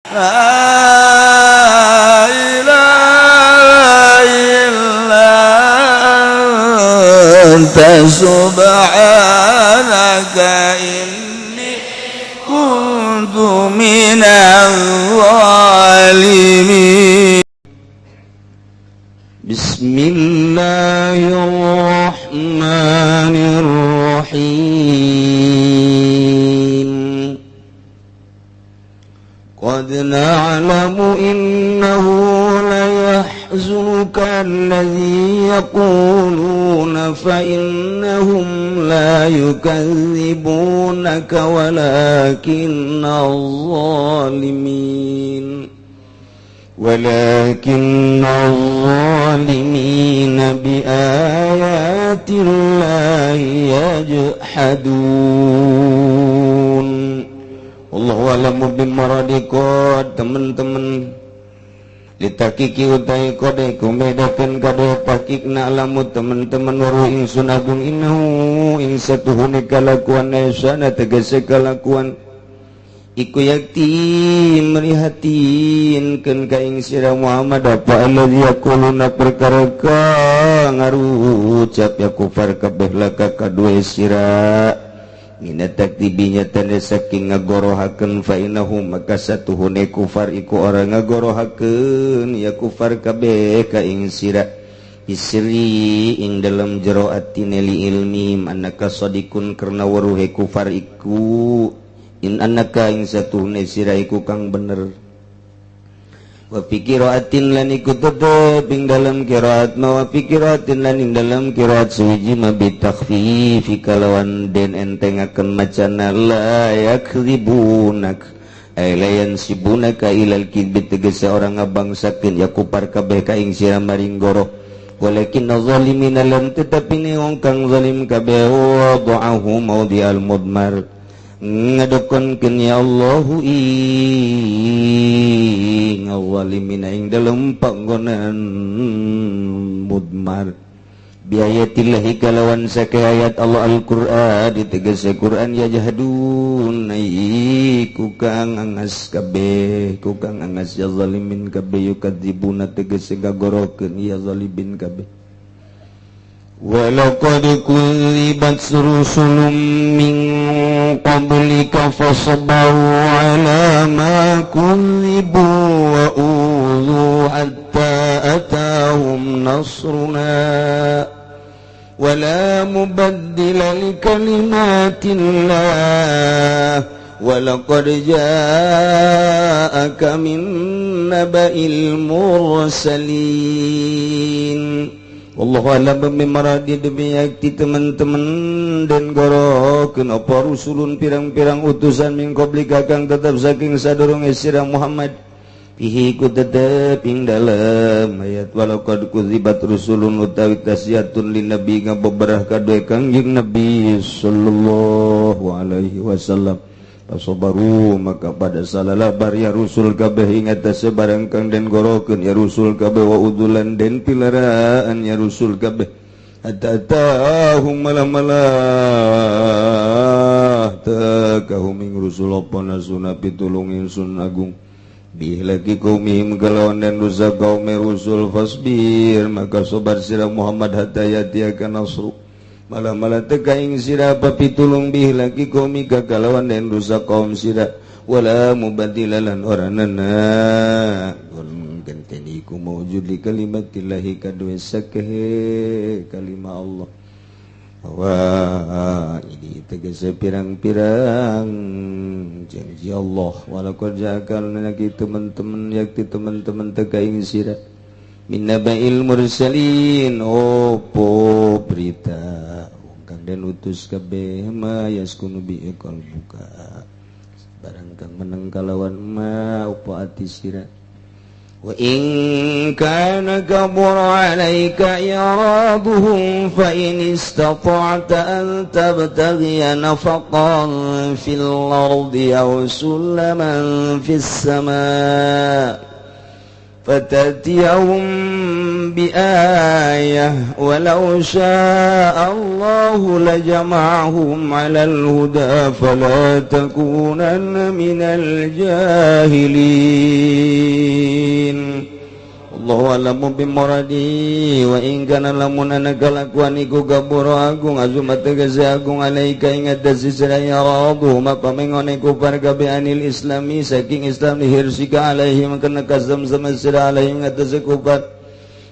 لا إله إلا أنت سبحانك إني كنت من الظالمين. بسم الله الرحمن الرحيم. قد نعلم إنه ليحزنك الذي يقولون، فإنهم لا يكذبونك ولكن الظالمين بآيات الله يجحدون. والله أعلم بمرادكم teman-teman. Litahqiqi utai qad iku bedakeun kade tahqiq. Na'lamu teman-teman weruh ingsun agung innahu ing satuhune kalakuan sana tegese kalakuan iku yakti merihatinkeun ka ing sira Muhammad apa allazi yaquluna perkara kang ngarucap ya kufar kabeh laka kadue sira mina takdzibinya tanda saking ngagorohakeun. Fa innahum maka satuhune kufar iku ora ngagorohakeun ya kufar kabeh ka ing sira isri ing dalam jero atine li ilmihim annaka shadiqun karena weruhe kufar iku in annaka ing satuhune sira iku kang bener. Wa fi qiraatin lan iku tetep ing dalam qiraat ma, wa fi qiraatin lan ing dalam qiraat suwiji ma bitakhfifi kalawan den entengakeun macana la yakdzibunak ay la yansibunaka ilal kidbi tegese ora ngabangsakeun ya kufar kabeh ka ing sira maring goroh. Walakin zalimina lam tetapi ni wong kang zalim kabeh wada'ahu maudhi'al mudmar ngadokonkeun ya Allahu ing zalimina ing dalem panggonan mudmar biayatillahi kalawan sake ayat Allah Al-Qur'an ditegese Quran yajhadun iku kang angas kabeh ku kang angas ya zalimin kabeh yukadzibuna tegese gagorokeun ya zalimin kabeh. ولقد كذبت رسل من قبلك فصبروا على ما كذبوا وأوذوا حتى أتاهم نصرنا ولا مبدل لكلمات الله ولقد جاءك من نبأ المرسلين. Wallahu a'lam bimaradi demi yakti teman-teman dan gorokeun apa rusulun pirang-pirang utusan min qablika kang tetep saking sadurunge sira Muhammad. Fihi ku tetep ing dalem ayat walaqad kudzibat rusulun utawi tasliyatun lin nabi ngabeberah kadue Kangjeng Nabi sallallahu alaihi wasallam. Fasabaru maka pada salalabar ya rusul kabeh ing atase barang kang den gorokeun ya rusul kabeh wa udzulan den pilaraan ya rusul kabeh hatta atahum malah-malah tekahum ing rusul apa nasuna pitulung ingsun agung biihlaki qaumihim kalawan dan rusak kaum rusul. Fasbir maka sabar sira Muhammad hatta yatiyaka nasru malah-malah teka ing sira apa pitulung biihlaki qaumika kalawan dan rusak kaum sira. Wala mubaddila lan ora nana genteni iku maujud li kalimatillahi kadue sakehe kalimah Allah. Wah, ini tegese pirang-pirang janji Allah. Walaqad ja'aka lagi teman-teman yakti teman-teman teka ing sira min naba'il mursalin opo berita wong kang den utus kabeh ma yaskunu bi qalbuka barang kang meneng kalawan ma opo ati sira. وإن كان كبر عليك إعراضهم فإن استطعت أن تبتغي نفقا في الأرض أو سلما في السماء فتأتيهم. biayah walau syaa Allahu lajama'ahum 'alal huda fala takunanna minal jahilin. Allahu a'lamu bimuradi wa in kana lamun ana kalakuan iku gabura agung azumat tegese agung alaika ing atase sira ya radu maka mengone kufar kabeh anil islami saking islam dihirsika alaihim kana kazam-zam sira alaihim atase kufar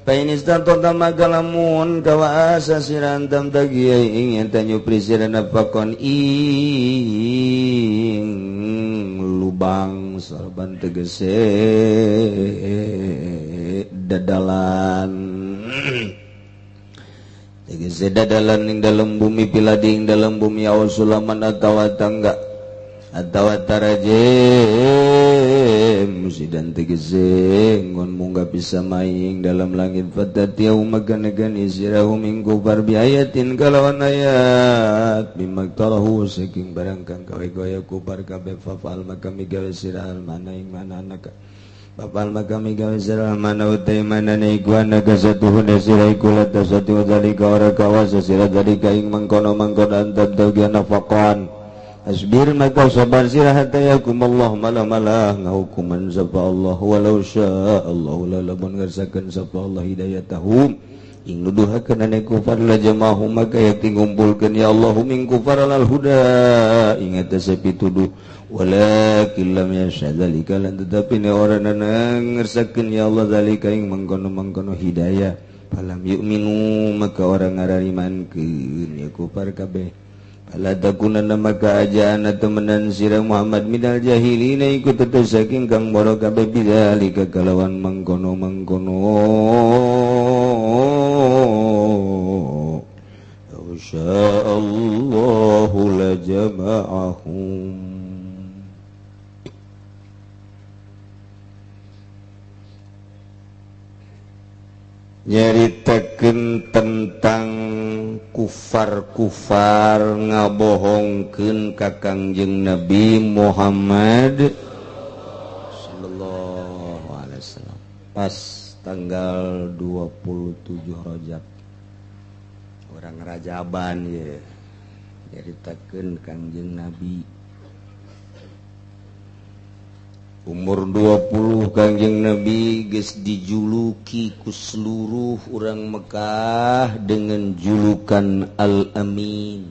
fa in istatota maka lamun kawaasa sira antam tagiya ing yen nyupri sira nafakon ing lubang sorban tegese dadalan tegese dadalan ing dalem bumi piladi ing dalem bumi aw sulaman atawa tangga atawa tarajem musidan tegese ngon munggah bisa maing dalam langit fatatiyau maganagan isirahum ing kufar biayatin kalawan ayat bimaktarahu saking barang kang gawe gaya kufar kabeh fafal maka migawe sira al mana ing mana anaka Bapal maka migawe sira mana utai mana iku anaka satuhun sira iku latasati wa dzalika ora kawasa sira dzalika ing mangkono-mangkono antab tawgian nafaqan asbir maka sabar sira hatta yakum Allah malah-malah ngahukuman sapa Allah walau syaa Allah la lamun ngersakeun sapa Allah hidayatahum ing nuduhakeun ane kufar la jama'ahum maka yakti ngumpulkeun ya Allah min kufar alal huda ing atase pituduh walakin lam yasha dzalika lan tetapi ne orang ngersakeun ya Allah dzalika ing mangkono-mangkono hidayah falam yu'minu maka orang ngararimankeun ya kufar kabeh fala takunanna maka aja temenan sira Muhammad minal jahilina iku tetep saking kang boro kabeh bidzalika kalawan mangkono-mangkono insyaallahu la jama'ahum. Nyaritakeun tentang kufar-kufar ngabohongkeun ka Kangjeng Nabi Muhammad sallallahu alaihi wasallam pas tanggal 27 Rajab orang Rajaban ye nyaritakeun Kangjeng Nabi umur 20 Kangjeng Nabi geus dijuluki ku seluruh urang Mekah dengan julukan Al-Amin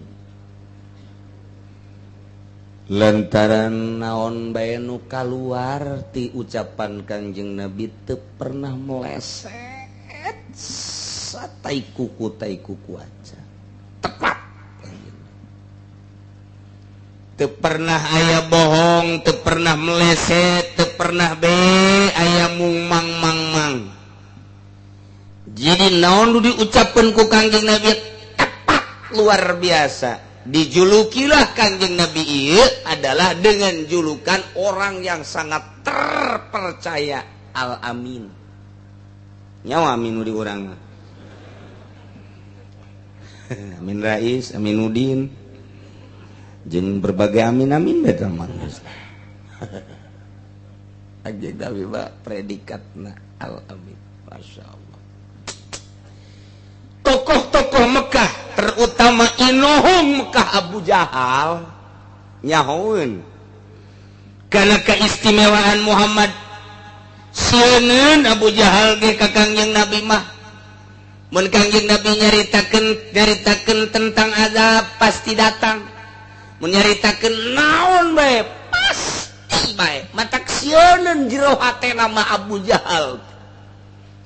lantaran naon bae nu kaluar ti ucapan Kangjeng Nabi teu pernah meleset satai kuku tai kuku aja tepat. Teu pernah aya bohong, teu pernah meleset, teu pernah be aya mung mang mang mang. Jadi naon nu diucapkeun ku Kangjeng Nabi tepat luar biasa. Dijulukilah Kangjeng Nabi ieu adalah dengan julukan orang yang sangat terpercaya Al-Amin. Nyawa aminu di urang mah. Amin Rais, Aminuddin. Jeung berbagai amin-amin beta mah. Kanjeng Nabi mah predikatna Al-Amin. Masya Allah. Tokoh-tokoh Mekah, terutama inohong Mekah Abu Jahal nyahoeun karena keistimewaan Muhammad. Sieun Abu Jahal ge ka Kangjeng Nabi mah. Mun Kangjeng Nabi nyaritakeun tentang azab pasti datang. Menyaritakeun naon bae pasti bae matak sieun jero hatena mah Abu Jahal.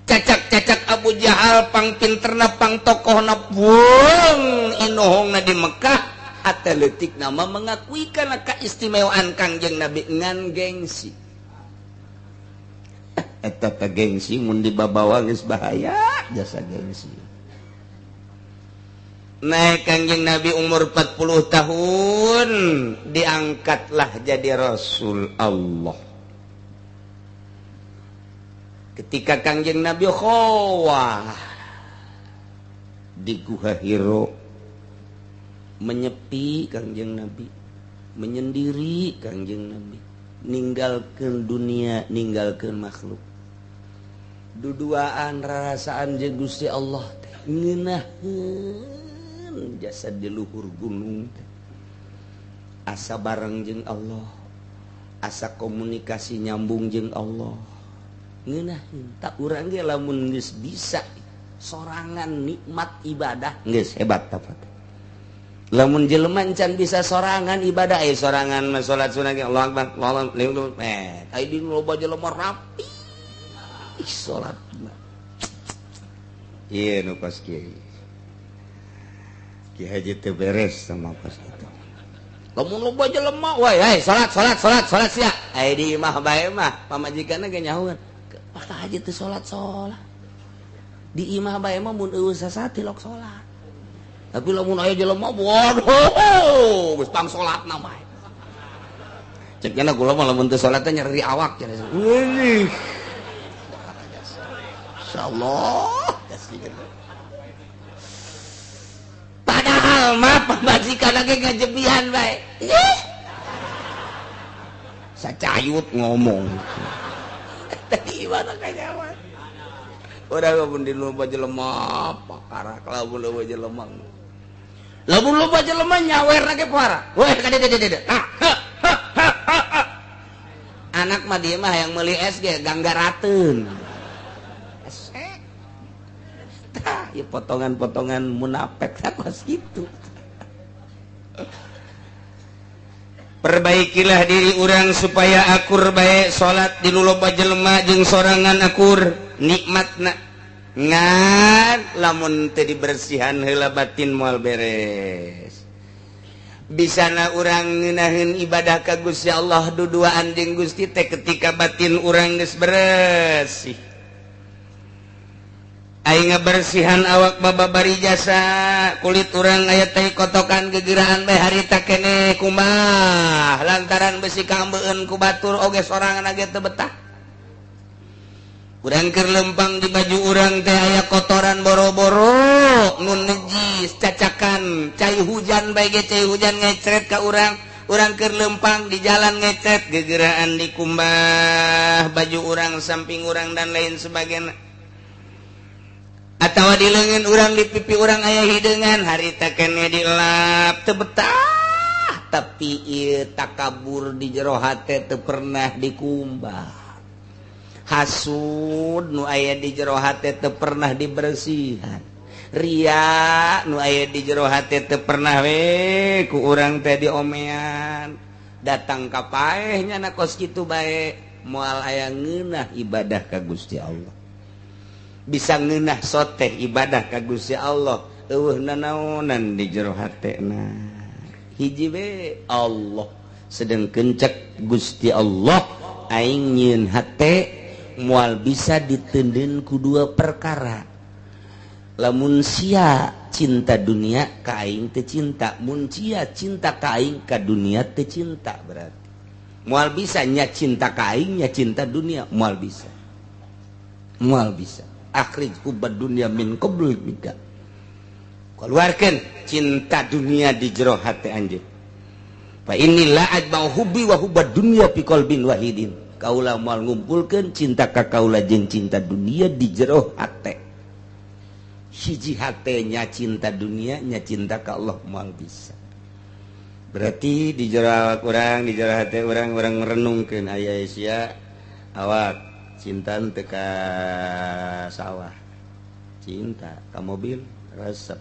Cacak-cacak Abu Jahal pang pinterna pang tokohna buang inohongna di Mekah hate leutik nama mengakui kana keistimewaan Kangjeng Nabi ngan gengsi. Eta teh gengsi mun dibabawa geus bahaya jasa gengsi. Naik Kangjeng Nabi umur 40 tahun diangkatlah jadi Rasul Allah. Ketika Kangjeng Nabi khowah di Guha Hiro menyepi Kangjeng Nabi, menyendiri Kangjeng Nabi, ninggalkeun dunia, ninggalkeun makhluk. Duduaan rarasaan jeung Gusti Allah teh ngeunaheun jasa di luhur gunung teh. Asa bareng jeung Allah, asa komunikasi nyambung jeung Allah. Ngeunaheun tak urang ge lamun geus bisa sorangan nikmat ibadah geus hebat tapat. Lamun jelema can bisa sorangan ibadah, sorangan mah salat sunah ge Allah akbar, Allah ai di loba jelema rapi salat mah. Ieu nu kos kieu. Ki Haji teu beres sama kos kitu. Lamun loba jelema woi, hey, salat salat salat salat sia. Ai di imah bae mah pamajikanna ge nyahueun. Pak Haji teu salat salat. Di imah bae mah mun eueuh sasati lok salat. Tapi lamun aya jelema waduh geus pang salatna bae. Cek nya kula mah lamun teu salat teh nyeri awak cenah. Wih. Insyaallah padahal mah pamajikan lagi ngajebihan bae. Sacayut ngomong. Tadi mana kanyawan. Urang lamun di loba jelema pakarak lamun loba jelema. Lamun loba jelema nyawer ge parah. Weh ka dieu dieu dieu. Anak mah dia mah yang meuli es ge ganggarateun. Tah, ya potongan-potongan munafik kos gitu. Perbaikilah diri urang supaya akur bae salat di loba jelema jeung sorangan akur nikmatna. Ngan lamun teu dibersihan heula batin moal beres. Bisana urang ngeunaheun ibadah ka Gusti Allah duduaan jeung Gusti teh ketika batin urang geus beresih. Aing ngabersihan awak bababari jasa kulit urang aya teh kotokan gegeraan bae harita keneh kumaha lantaran besi kaambeun ku batur oge sorangan ge teu betah. Urang keur lempang di baju urang teh aya kotoran boro-boro nu nejis cacakan cai hujan bae ge cai hujan ngecret ka urang. Urang keur lempang di jalan ngecret gegeraan dikumbah baju urang samping urang dan lain sebagainya. Atawa di leungeun urang di pipi urang aya hideungan harita keneh dilap teu betah tapi ieu takabur di jero hate teu pernah dikumbah. Hasud nu aya di jero hate teu pernah dibersihan. Ria nu aya di jero hate teu pernah we ku urang teh diomean. Datang ka paeh nya na kos kitu bae moal aya ngeunah ibadah ka Gusti Allah. Bisa ngeunah soteh ibadah ka Gusti Allah eueuh nanaonan di jero hatena. Hiji we Allah sedengkeun cek Gusti Allah aing nyieun hate moal bisa ditendeun ku dua perkara. Lamun sia cinta dunia ka aing teu cinta, mun sia cinta ka aing ka dunia teu cinta berarti. Moal bisa nya cinta ka aing nya cinta dunia moal bisa. Moal bisa. Akhrij hubbad dunya min qabl bika. Keluarkan cinta dunia di jero hati anjeun. Fa inni la ajma'u hubbi wa hubbad dunya fi qalbin wahidin. Kaula moal ngumpulkeun cinta ka kaula jeung cinta dunia di jero hate. Hiji hatenya cinta dunia nya cinta ka Allah moal bisa. Berarti di jero awak urang, di jero hate urang, urang merenungkeun aya sia awak cinta teu ka sawah, cinta ka mobil resep,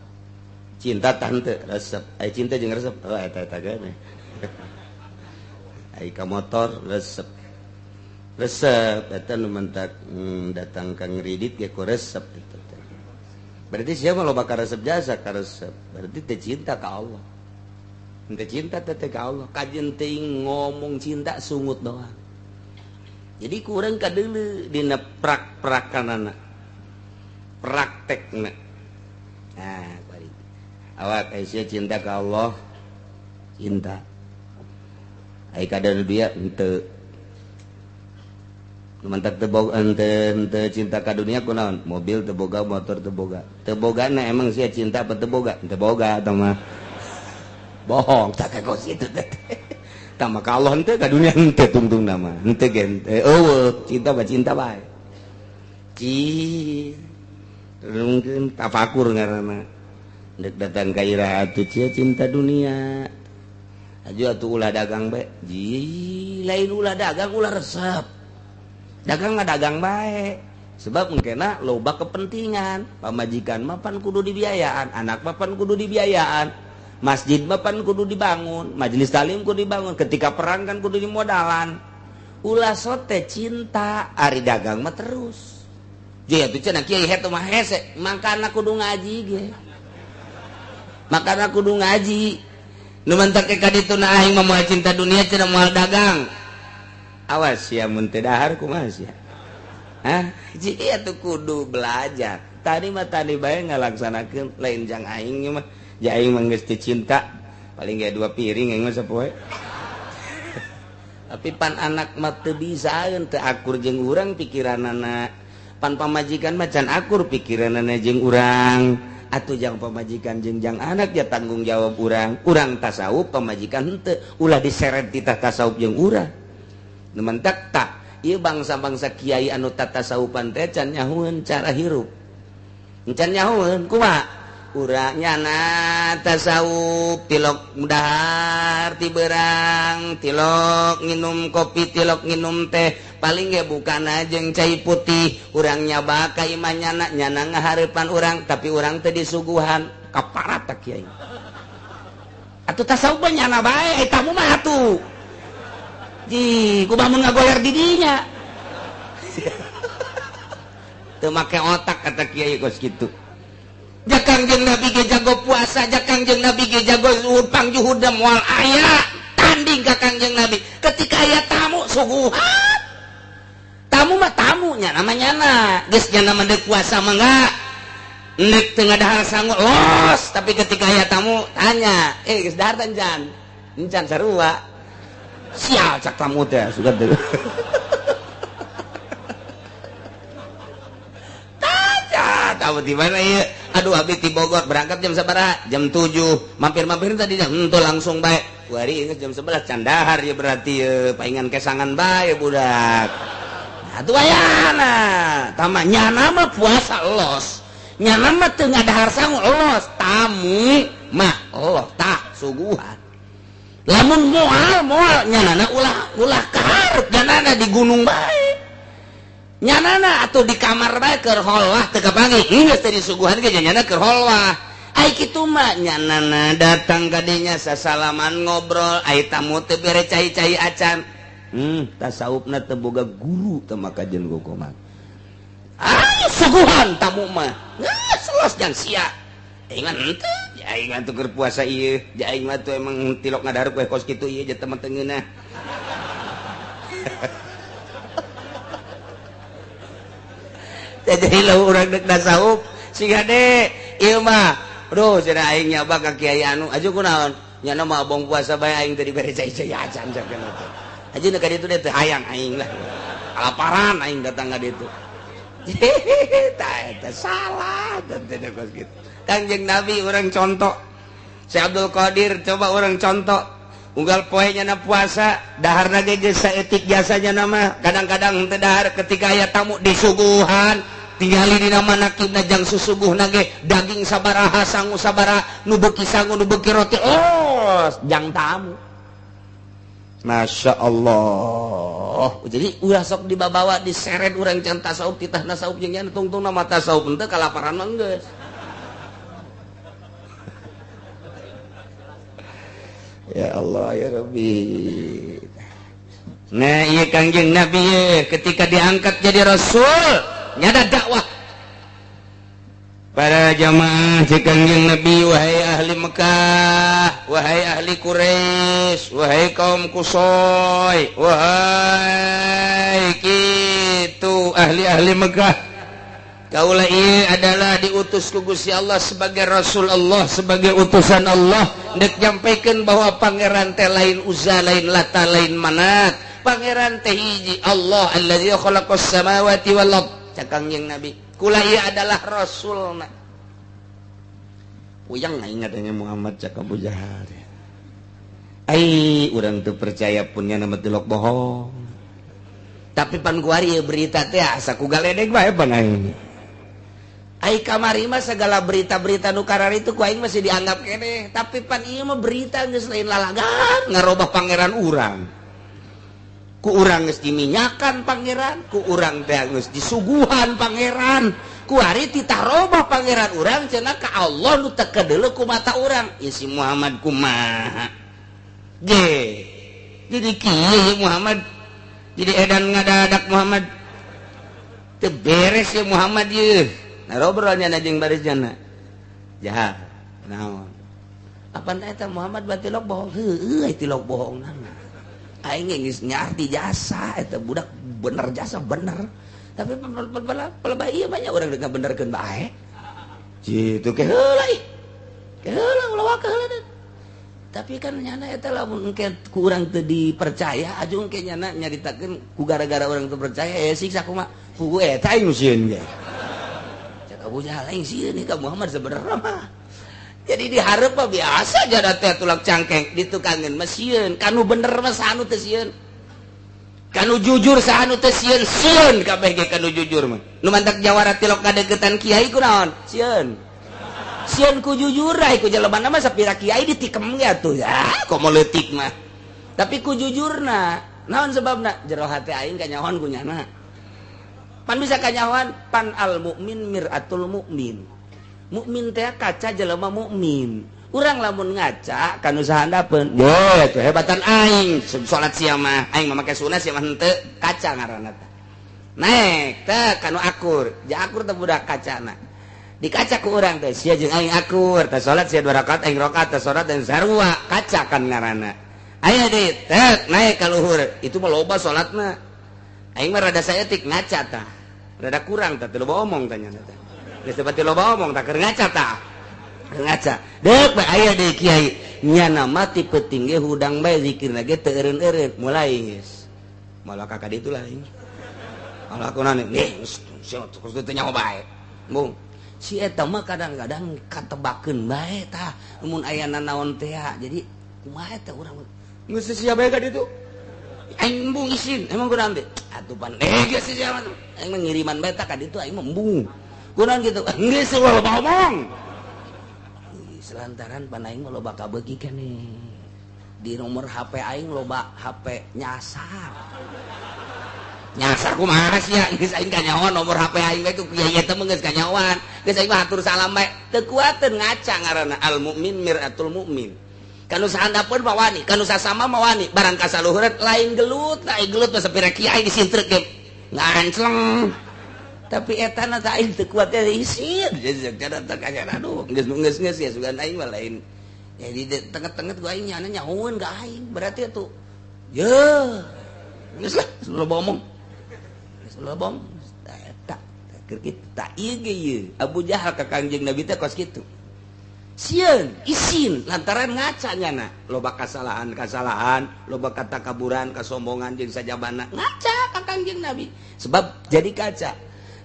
cinta tante resep, aya cinta jeung resep, oh eta eta geuning. Ai ka motor resep, resep eta nu mentak datang ka ngridit ge ku resep eta teh. Berarti siapa loba ka resep jasa ka resep, berarti teu cinta ka Allah. Teu cinta teh ka Allah, kajeun teuing ngomong cinta sungut doang. Jadi kurang kadeuleu dina prak-prakanana. Praktekna. Nah, bari. Awak aya cinta ka Allah, cinta. Ai kada dunia henteu. Nu mantak teu boga henteu cinta ka dunia kunaon? Mobil teu boga, motor teu boga. Teu bogana emang sia cinta apa teu boga? Teu boga eta mah. Bohong tak kos kitu teh. Tama ka Allah henteu ka dunia henteu tungtung nama. Henteu ge henteu eueuh cinta mah cinta bae. Cih mungkin tafakur ngaranna dek datang ka iraha atuh cinta dunia aju atuh ulah dagang bae ji lain ulah dagang ulah resep dagang mah dagang bae sebab mungkinna loba kepentingan pamajikan mah pan kudu dibiayaan anak mah pan kudu dibiayaan masjid mah pan kudu dibangun majelis taklim kudu dibangun ketika perang kan kudu dimodalan ulah sote cinta ari dagang mah terus je atuh cenah kiai hetu mah hese makana kudu ngaji ge makana kudu ngaji nu mantak ka ditu na aing mah moal cinta dunia cenah moal dagang awas sia mun teu dahar kumaha sia hah ji atuh kudu belajar tadi mah tadi bae ngalaksanakeun lain jang aing mah ja aing mah geus teu cinta paling ge 2 piring aing mah sapoe tapi pan anak mah teu bisaeun teu akur jeung urang pikiranana pan pamajikan mah can akur pikiranana jeung urang atuh jang pamajikan jeung jang anak ya tanggung jawab urang urang tasawuf pamajikan henteu ulah diseret titah tasawuf jeung urang nu mentak tak ieu bangsa-bangsa kiai anu tatasawufan teh can nyahueun cara hirup can nyahueun kumaha urang nyana tasawuf tilok dahar ti beurang tilok nginum kopi tilok nginum teh paling ge bukana jeung cai putih urang nyaba ka imah nyana nyana ngahareupan urang tapi urang teh disuguhan kaparat tak kiai atuh tasawuf mah nyana bae eta mah atuh ji kumaha mun ngagoler di dinya teu make otak kata kiai kos kitu. Kangjeng Nabi ge jago puasa, Kangjeng Nabi ge jago zuhud, pangjuhud moal aya tanding ka Kangjeng Nabi. Ketika aya tamu suguhan. Tamu mah tamunya namanya na. Geus nya mah deuk puasa mah enggak. Nek teu ngadahar sangu los, tapi ketika aya tamu tanya, geus dahar teh encan? Encan sarua. Sial cak tamu teh sugan teh. Tanya, tamu di mana ieu? Aduh abdi ti Bogor berangkat jam sabaraha? Jam 7. Mampir-mampir tadi henteu langsung bae. Wari geus jam 11 can dahar ya berarti ye paingan kesangan bae budak. Atuh ayana tama nyana mah puasa los. Nyana mah teu ngadahar sangu los, tamu mah los tah suguhan. Lamun moal moal nyanana ulah ulah kaharep nyanana di gunung bae. Nyanana atuh di kamar bae keur holwah teu kapanggih geus teh disuguhan ge nyana keur holwah ai kitu mah nyanana datang ka dinya sasalaman ngobrol ai tamu teu bere cai-cai acan tasawufna teu boga guru teu maka jeung gogoman ai suguhan tamu mah geus los jang sia aing mah henteu aing mah teu keur puasa ieu aing mah tuh emang tilok ngadarep we kos kitu ieu teman teu ngeunah. Jadi lau urang dek tasawuf sing hade ieu mah aduh cenah aing nyaba ka kiai anu aju kunaon nyana mah abong puasa bae aing teh dibere cai-cai acan cak kana teh aju nu ka ditu teh teu hayang aing lah kalaparan aing datang ka ditu tah eta salah teh kos kitu. Kangjeng Nabi urang contoh Syekh Abdul Qadir coba urang contoh unggal poe nyana puasa daharna ge geus saeutik jasanya nama kadang-kadang teu dahar ketika aya tamu disuguhan tinggali dina manakibna jang susuguhna ge daging sabaraha sangu sabaraha nu beuki sangu nu beuki roti oh jang tamu. Masya Allah. Jadi ulah sok dibabawa diseret urang can tasawuf titah tasawuf jeung nya tungtungna mah tasawuf henteu kalaparan mah geus. Ya Allah ya Rabbi. Nah ieu Kangjeng Nabi ketika diangkat jadi rasul nyada dakwah para jamaah si Kangjeng Nabi, wahai ahli Mekah, wahai ahli Quraisy, wahai kaum Kusoy, wahai kitu ahli-ahli Mekah, kaulah ieu adalah diutus ku Gusti Allah sebagai rasul Allah, sebagai utusan Allah dek nyampaikan bahwa pangeran teh lain Uzza, lain Lata, lain Manat, pangeran teh hiji Allah allazi khalaqas samawati wal ard. Cak Kangjeng Nabi kula ieu adalah rasulna. Puyeng aing ngadenge Muhammad cak Abu Jahal. Ai urang teu percaya pun nya nama tilok bohong. Tapi pan kuari berita teh asa ku galedeg bae pan aing. Ai kamari mah segala berita-berita nu kararitu ku aing masih dianggap keneh, tapi pan ieu mah berita geus lain lalagan, ngarobah pangeran urang. Ku urang geus diminyakan pangeran, ku urang teh geus disuguhan pangeran. Kuari titah robah pangeran urang cenah ka Allah nu teu kadeuleu ku mata urang. Ieu si Muhammad kumaha? Ge. Jadi kieu Muhammad. Jadi edan ngadadak Muhammad. Teu beres ya Muhammad ye. Nah, ngobrolnya na jeung baris jana. Jahat. Naon? Apa eta Muhammad batilok bohong? Heueuh, tilok bohong nama. Aing geus nyarti jasa eta budak bener jasa bener. Tapi pelebah ieu banyak urang deuk ngabenerkeun bae. Kitu ke heula ih. Ke heula ulah waka heula. Tapi kan nyana eta lamun engke ku urang teu dipercaya, aju engke nyana nyaritakeun ku gara-gara urang teu percaya ya siksa kumaha. Ku eta aing sieun ge. Cak Abu Jahal, aing sieun ka Muhammad sebenarnya mah. Jadi diharap mah biasa jada teh tulak cangkeng ditukangeun mah sieun, kanu bener mah sanu teu sieun. Kanu jujur sanu teu sieun, sieun kabeh ge kanu jujur mah. Nu mantak jawara tilok kadeukeutan kiai kunaon? Sieun. Sieun ku jujur ai ku jelema mah sapira kiai ditikem ge atuh ya, komo leutik mah. Tapi ku jujurna, naon sebabna? Jero hate aing kanyahoan ku nyana. Pan bisa kanyahoan pan al mukmin miratul mukmin. Mukmin teh kaca jelema mukmin. Urang lamun ngaca kanu sahandapeun, ye tuh hebatan aing salat sia mah, aing mah make sunah sia mah henteu, kaca ngaranna teh. Naik teh kanu akur, ja akur teh budak kacana. Di kaca ku urang teh sia jeung aing akur, teh salat sia dua rakaat aing rakaat, teh salat dan sarua, kaca kan ngaranna. Aya deui teh naik ka luhur, itu mah loba salatna. Aing mah rada saeutik ngaca tah. Rada kurang tah, teu loba omong tanya teh. Geus teu pati loba omong tah, keur ngaca tah. Keur ngaca. Deuk bae aya deui kiai. Nyana mah ti peuting ge hudang bae zikirna ge teu eureun-eureun, mulai geus. Malah kakak ditu lah aing. Malah aku nanya, nih, sia terus teu nyaho bae. Bung, si eta mah kadang-kadang katebakeun bae tah, mun aya nanaon teh jadi kumaha teh urang geus sia bae ka ditu. Aing embung isin, emang kunaon teh? Atuh pan geus sia mah. Aing mah ngiriman bae tah ka ditu aing mah embung. Kunaon kitu? Geus loba omong. Selantaran pan aing mah loba kabeuki keneh. Di nomor HP aing loba HP nyasar. Nyasar kumaha sia? Geus aing kanyahoan nomor HP aing bae ku kiai eta mah geus kanyahoan. Geus aing mah hatur salam bae. Teu kuateun ngaca ngaranna al mukmin miratul mukmin. Kanu sahandapeun mah wani, kanu sasama mah wani, barang kasaluhureun lain gelut, lain gelut mah sapira kiai disintrek ge ngancleng. Tapi eta na teh aing teu kuat teh isin. Jadi teh aduh geus geus geus ya sugan aing mah lain. Jadi tenget-tenget gua aing nyana nyahoeun ka aing, berarti atuh. Ye. Geus lah, loba omong. Geus loba omong. Eta keur kitu tah ieu ge ieu. Abu Jahal ka Kangjeng Nabi teh kos kitu. Sieun, isin lantaran ngaca nyana. Loba kasalahan-kasalahan, loba kata kaburan, kasombongan jeung sajabana. Ngaca ka Kangjeng Nabi. Sebab jadi kaca.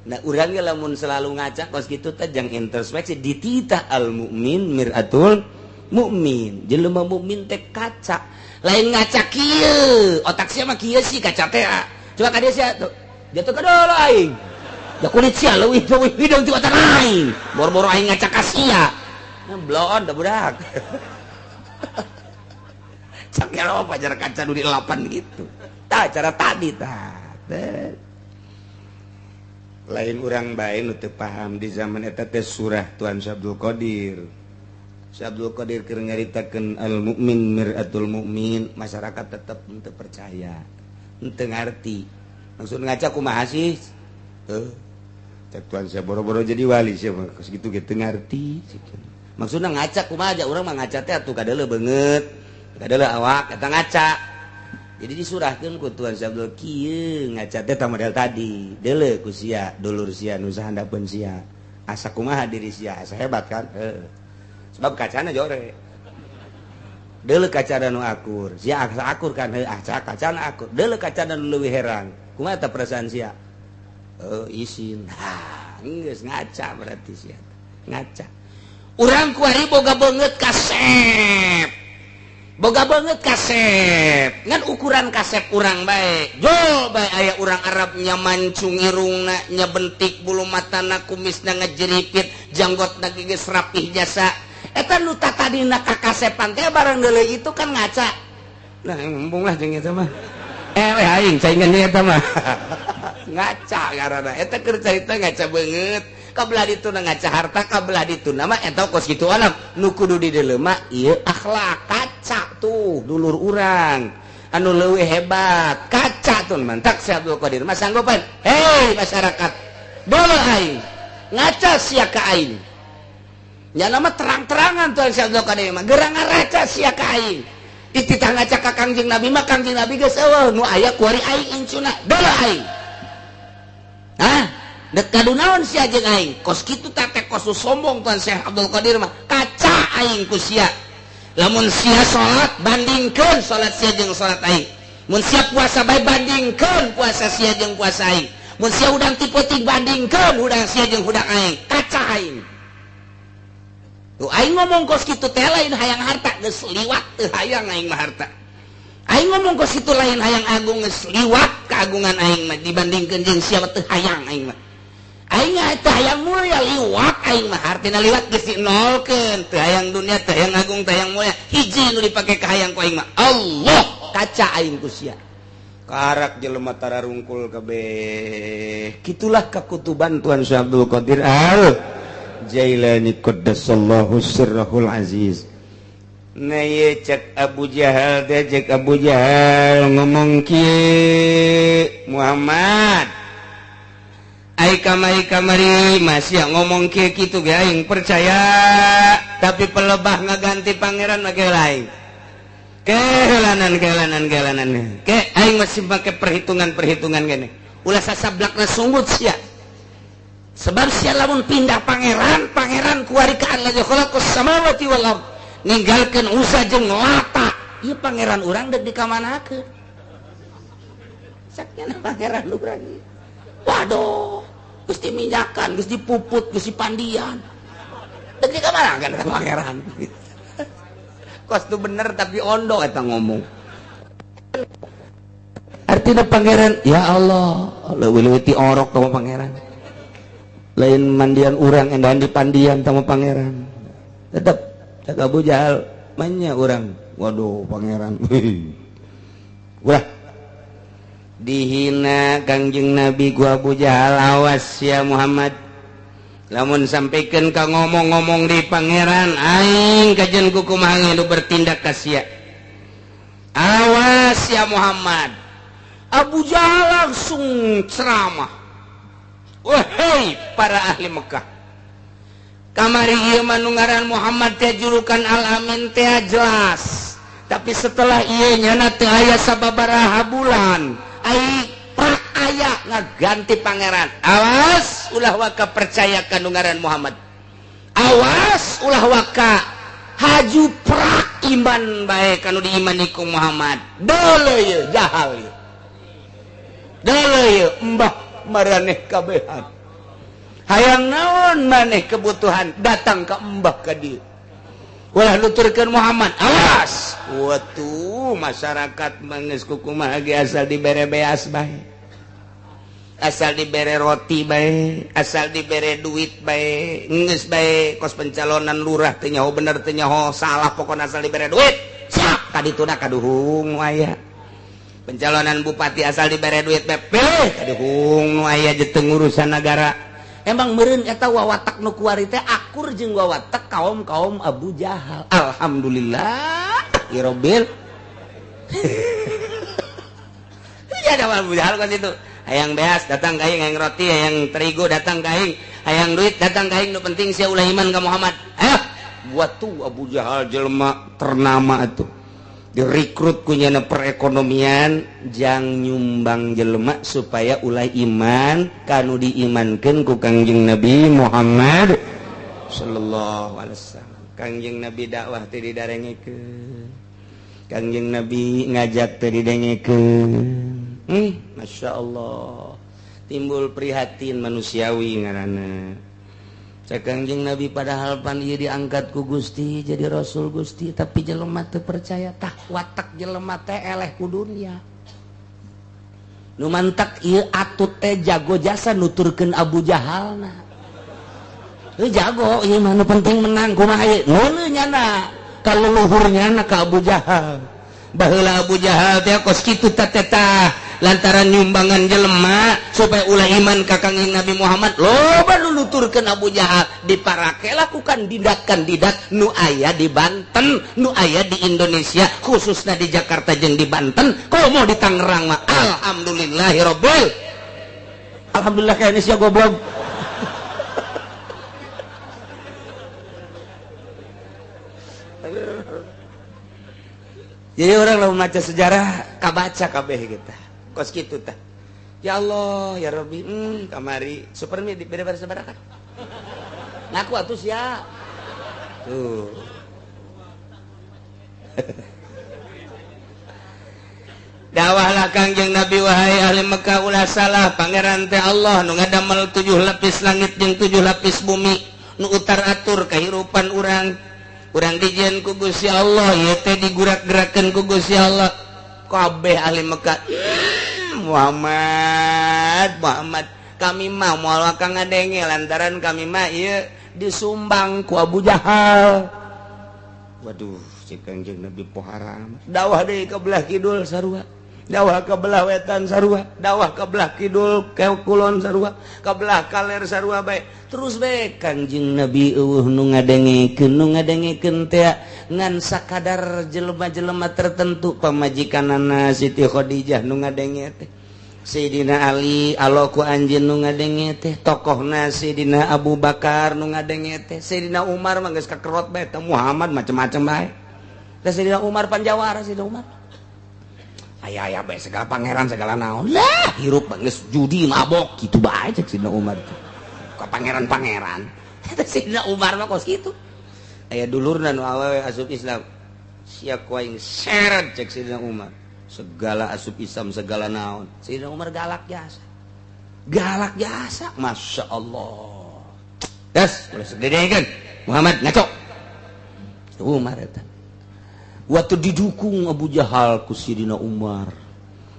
Nah, urangnya lamun selalu ngaca kos kitu teh jang introspeksi dititah al mukmin miratul mukmin. Jelema mukmin teh kaca. Lain ngaca kieu, otak sia mah kieu sih kaca teh. Coba ka dia sia tuh. Jatuh ka dulu aing. Ya kulit sia leuwih leuwih hidung ti otak aing. Boro-boro aing ngaca ka sia. Bloon dah budak. Cak apa cara kaca nu dilapan gitu. Tah cara tadi tah. Lain urang bae nu teu paham di zaman eta teh surah Tuan Syekh Abdul Qadir. Syekh Abdul Qadir keur nyaritakeun al mukmin miratul mukmin, masyarakat tetep henteu percaya, henteu ngarti. Maksud ngaca kumaha sih? Cek Tuan saya boro-boro jadi wali sih mah geus kitu ge teu ngarti. Maksudna ngaca kumaha aja urang mah ngaca teh atuh kadeuleu beungeut, kadeuleu awak eta ngaca. Jadi disurahkeun ku Tuan Syekh Abdul kieu ngaca teh tah model tadi. Deuleu ku sia, dulur sia nu sahandapeun sia. Asa kumaha diri sia, asa hebat kan? Heeh. Sebab kacana jore. Deuleu kacana nu akur, sia asa akur kan? Heuh, asa kacana akur. Deuleu kacana nu leuwih herang. Kumaha tah perasaan sia? Oh, isin. Ha, geus ngaca berarti sia. Ngaca. Urang kuari boga beungeut kasep. Boga banget kasep, ngan ukuran kasep urang bae. Jo bae aya urang Arabnya mancung irungna, nya bentik bulu matana, kumisna ngejeripit, janggotna geus rapih jasa. Eta nu tadina kakasepan teh barang deuleu itu kan ngaca. Nah, embung lah jeung eta mah. Eh, aing saingan jeung eta mah. Ngaca ngaranna. Eta keur carita ngaca beungeut. Kabelah dituna ngaca harta, kabelah dituna mah eta kos kitu alam. Nu kudu dideuleu mah ieu akhlak kaca tuh dulur urang anu leuwih hebat kaca tuh mantak Syekh Abdul Qadir mah sanggupan. Hei masyarakat, dulu aing ngaca sia ka aing. Nya nama terang-terangan tuh Syekh Abdul Qadir mah gerang ngaraca sia ka aing. Dititah ngaca ka Kangjeng Nabi mah Kangjeng Nabi geus eueuh nu aya kuari aing incuna dulu aing. Hah? Dek kadu naon sia jeung aing? Kos kitu teh kos sombong tuan Syekh Abdul Qadir mah kaca aing ku sia. Lamun sia salat bandingkeun salat sia jeung salat aing. Mun sia puasa bae bandingkeun puasa sia jeung puasa aing. Mun sia hudang ti peuting bandingkeun hudang sia jeung hudang aing. Kaca aing. Tuh aing ngomong kos kitu teh lain hayang harta geus liwat teu hayang aing mah harta. Aing ngomong kos kitu lain hayang agung geus liwat keagungan aing mah dibandingkeun jeung sia teu hayang aing mah. Aing teu hayang mulia liwat aing mah hartina liwat geus dinolkeun teu hayang dunia teu hayang agung teu hayang mulia hiji nu dipake ka hayang ku aing mah Allah kaca aing ku sia. Karak jelema tararungkul kabeh. Kitulah kakutuban Tuan Syekh Abdul Qadir Al Jailani qaddasallahu sirrahul aziz. Nah ieu cek Abu Jahal teh cek Abu Jahal ngomong kieu Muhammad ai kamari kamari masih ngomong kieu kitu ge aing percaya tapi pelebah ngaganti pangeran make lain. Kehelanan kehelanan kehelanan ke aing masih make perhitungan-perhitungan gini. Ulah sasablakna sunggut sia. Sebab sia lamun pindah pangeran, pangeran kuari ka allazi khalaqas samawati wal ard. Ninggalkeun Uzza jeung Lata. Ieu pangeran urang deuk dikamanakeun? Sakieu pangeran urang. Waduh, geus diminyakan, geus dipuput, geus dipandian. Deuk dikamanakeun eta pangeran? Kos tuh bener tapi ondo eta ngomong. Artinya pangeran, ya Allah, leuwih-leuwih ti orok kamu pangeran. Lain mandian urang endahan di pandian sama pangeran. Tetep cak Abu Jahal manya urang. Waduh pangeran. Wah. Dihina Kangjeng Nabi ku Abu Jahal, awas ya Muhammad. Lamun sampaikan ka ngomong-ngomong di pangeran aing kajen kukumaha nu bertindak ka sia. Awas ya Muhammad. Abu Jahal langsung ceramah. Wahai para ahli Mekah, kamari ieu mah nu ngaran Muhammad teh julukan Al-Amin teh jelas. Tapi setelah ieu nyana teu aya sababaraha bulan, ai prak aya ngaganti pangeran. Awas ulah waka percaya ka nu ngaran Muhammad. Awas ulah waka haju prak iman bae kanu diimani ku Muhammad. Deuleu ieu jahal ieu. Deuleu ieu embah maraneh kabehan. Hayang naon maneh kebutuhan datang ke embah ka dieu. Ulah nuturkeun Muhammad. Awas. Watuh masyarakat mangeus kukumaha ge asal dibere beas bae. Asal dibere roti bae, asal dibere duit bae, geus bae kos pencalonan lurah teu nyaho bener teu nyaho salah pokona asal dibere duit. Siap kadituna kaduhung nu aya. Pencalonan bupati asal dibere duit bae, pilih kaduhung nu aya jeung urusan negara. Emang meureun eta wawatak nu kuari teh akur jeung wawatak kaum-kaum Abu Jahal. Alhamdulillah irobil. Ya ada Abu Jahal kan itu. Hayang beas datang ka aing, hayang roti, hayang terigu datang ka aing, hayang duit datang ka aing, nu penting sia ulah iman ka Muhammad. Ayo, buat tuh Abu Jahal jelema ternama tuh. Direkrut kunyana perekonomian jang nyumbang jelema supaya ulah iman kanu diimankeun ku Kangjeng Nabi Muhammad sallallahu alaihi wasallam. Kangjeng Nabi dakwah teh didarengekeun. Kangjeng Nabi ngajak teh didengekeun. Masya Allah. Timbul prihatin manusiawi ngaranna. Cek Kangjeng Nabi padahal pan ieu diangkat ku Gusti jadi rasul Gusti, tapi jelema teu percaya. Tah watak jelema teh eleh ku dunya. Nu mantak ieu atut teh jago jasa nuturkeun Abu Jahalna. Heuh jago ieu mah, nu penting menang kumaha ieu. Ngeuleuh nyana ka leluhur nyana ka Abu Jahal. Baheula Abu Jahal teh kos kitu teh tah lantaran nyumbangan jelema supaya ulah iman ka Kangjeng Nabi Muhammad, loba nu nuturkeun Abu Jahal diparake lakukan kandidat-kandidat nu aya di Banten, nu aya di Indonesia, khususnya di Jakarta jeung di Banten. Komo di Tangerang mah alhamdulillahirabbil alhamdulillah kayaknya sia goblok. Jadi orang lamun maca sejarah kabaca kabeh kita. Kos kitu tah. Ya Allah, ya Rabbi, kamari supermi di beda-beda sabaraha. Ngaku atuh sia. Tuh. Dakwahlah Kangjeng Nabi wahai ahli Mekah, ulah salah pangeran teh Allah nu ngadamel 7 lapis langit jeung 7 lapis bumi, nu utar atur kahirupan urang. Urang dijieun ku Gusti Allah, ieu teh digurak-gerakeun ku Gusti Allah. Kabeh ahli Mekah, Muhammad, Muhammad, kami mah moal ka ngadenge lantaran kami mah ieu disumbang ku Abu Jahal. Waduh, cek Kangjeng Nabi pohara. Dawah deui ka belah kidul sarua, dawah ka belah wetan sarua, dawah ka belah kidul ke kulon sarua, ka belah kaler sarua bae. Terus bae Kangjeng Nabi eueuh nu ngadengekeun, nu ngadengekeun teh ngan sakadar jelema-jelema tertentu, pamajikanana Siti Khadijah nu ngadenge teh, Sayyidina Ali aloku anjeun nu ngadenge teh, tokohna Sayyidina Abu Bakar nu ngadenge teh, Sayyidina Umar mah geus kakerot bae teh Muhammad macem-macem bae. Teh Sayyidina Umar panjawara Sayyidina Umar. Aya-aya bae segala pangeran segala naon. Lah hirup geus judi mabok kitu bae cek Sayyidina Umar teh. Ka pangeran-pangeran. Eta Sayyidina Umar mah kos kitu. Aya dulurna nu awewe asup Islam. Sia ku aing seret cek Sayyidina Umar. Segala asup Islam segala naon. Sayyidina Umar galak jasa. Galak jasa, Masya Allah. Gas, ulah segedekeun. Muhammad ngaco. Umar eta. Waktu didukung Abu Jahal ku Sayyidina Umar,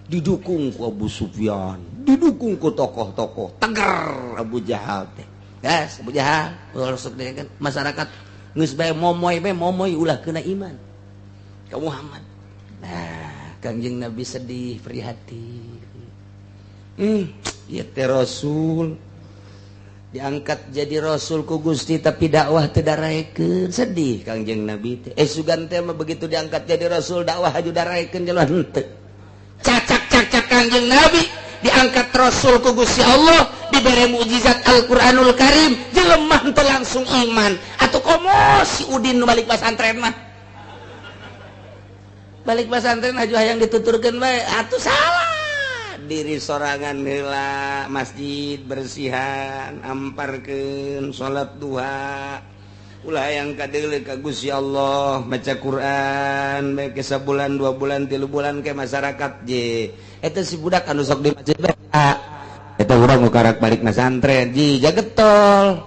didukung ku Abu Sufyan, didukung ku tokoh-tokoh, teger Abu Jahal teh. Gas, Abu Jahal, ulah segedekeun masyarakat geus bae momoy bae momoy ulah kena iman ka Muhammad. Nah, Kangjeng Nabi sedih prihatin. Ieu teh Rasul diangkat jadi rasul ku Gusti tapi dakwah teu daraekeun, sedih Kangjeng Nabi teh. Sugan teh mah begitu diangkat jadi rasul dakwah haju daraekeun jelema henteu. Cacak-cacak Kangjeng Nabi diangkat rasul ku Gusti Allah, dibere mukjizat Al-Qur'anul Karim, jelema henteu langsung iman. Atuh komo si Udin nu balik pasantren mah. Balik pasantren haju hayang dituturkeun bae, atuh salah. Diri sorangan heula masjid bersihan, amparkeun salat duha, ulah yang kadeuleu ka Gusti Allah, maca Quran bae ke sabulan 2 bulan 3 bulan ke masyarakat je eta si budak anu sok di masjid bae eta urang nu karak balik masantren ji jagetol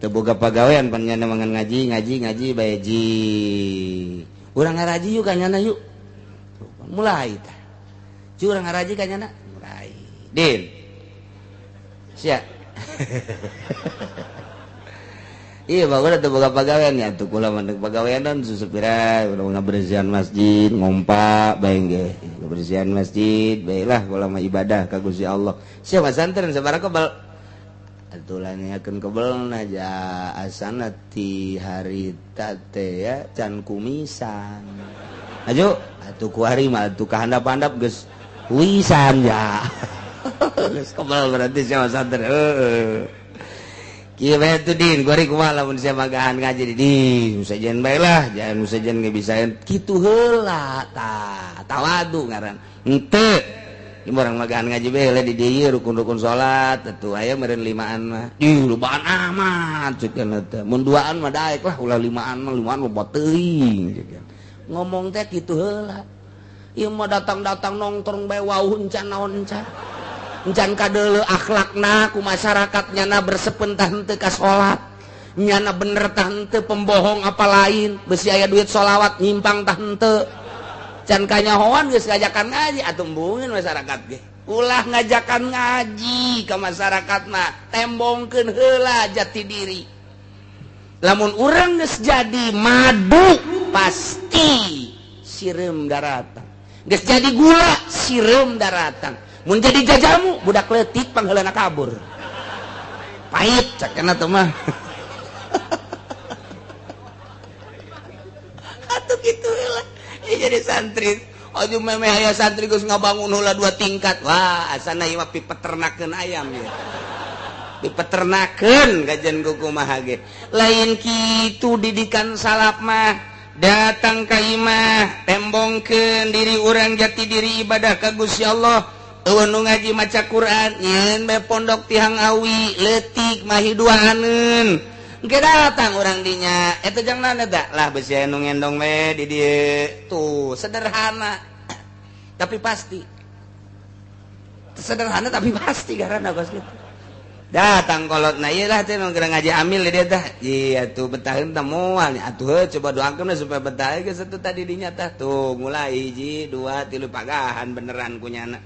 teu boga pagawean pan nyana mangan ngaji ngaji ngaji bae ji urang ngaraji yuk kanyana yuk mulai tah curang ngaraji kanyana mulai din sia. Iya bagus atuh boga pagawean ya atuh kula mah pagawean susupira urang ngabersihan masjid ngompa bae ge ngabersihan masjid bae lah kula mah ibadah ka Gusti Allah. Sia masantren sabaraha kebel atuh lanyakeun kebelna ja asana ti harita teh ya can kumisan. Aju atuh kuari mah atuh kahandap-handap geus wisan ya. Geus kebel berarti sia masantren. Heeh. Kieu bae tuh din, kuari kumaha lamun sia magahan ngaji di din, sajian bae lah, jangan sajian ge bisaeun. Kitu heula tah, tawadu ngaran. Henteu. Ieu urang magahan ngaji bae heula di dieu rukun-rukun salat atuh aya meureun limaan mah. Ih, lobaan amat ceuk teh. Mun duaan mah daek lah, ulah limaan mah, limaan mah teuing ceuk. Ngomong teh kitu heula. Ieu mah datang-datang nongkrong bae wauh encan naon encan. Encan kadeuleu akhlakna ku masyarakat, nyana bersepen tah henteu ka salat, nyana bener tah henteu, pembohong apa lain, besi aya duit sholawat nyimpang tah henteu. Can kanyahoan geus ngajakan ngaji atuh, embungeun masyarakat ge. Ulah ngajakan ngaji ke masyarakat mah, tembongkeun heula jati diri. Lamun urang geus jadi madu pasti sireum daratang, geus jadi gula sireum daratang. Mun jadi jajamu budak leutik pangheulana kabur, pahit cakena teh mah. Atuh kitu heula jadi santri. Aduh, memeh aya santri geus ngabangun heula 2 tingkat. Wah, asana ieu mah pipeternakeun ayam ya. Pipeternakeun kajian kumaha ge. Lain kitu didikan salaf mah. Datang ka imah, tembongkeun diri urang, jati diri, ibadah ka Gusti Allah. Eueuh nu ngaji maca Quran, nyeun bae pondok tihang awi leutik mahi duaaneun. Engke datang urang dinya, eta jang naon eta? Lah besi anu ngendong we di dieu. Tuh, sederhana tapi pasti. Sederhana tapi pasti karena kos kitu. Datang kolot na ieu lah teh nu ngaji amil di dieu tah. Iya tuh betaheun teh moal atuh, coba doakeun supaya betah geus atuh tadi dinya tah. Tuh mulai hiji, dua, tilu pagahan beneran kunyana.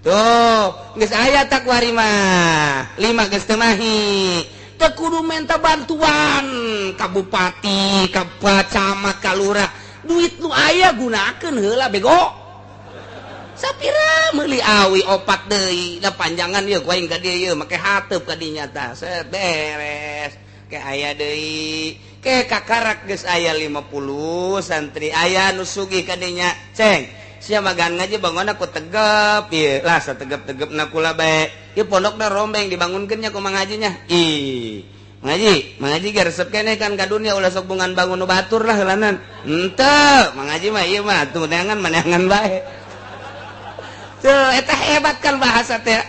Tuh, geus aya takwari mah. 5 geus teu mahi. Teu kudu minta bantuan ka bupati, ka camat, ka lurah. Duit nu aya gunakeun heula bego. Sapira meuli awi opat deui, da panjangan ieu ku aing ka dieu ieu make hateup ka dinya tah. Set beres. Ke aya deui, ke kakarak geus aya 50 santri, aya nu sugih ka dinya. Ceng, sia magan ngaji bangun aku tegep ieu. Lah sategep-tegepna kula bae. Ieu pondokna rombeng dibangunkeun nya ku Mang Hajinya. Ih, Mang Haji ge resep keneh kan ka dunya, ulah sok bungan bangun nu batur lah heulanan. Henteu, Mang Haji mah ieu mah atuh neangan maneangan bae. Tuh, eta hebat kan bahasa teh.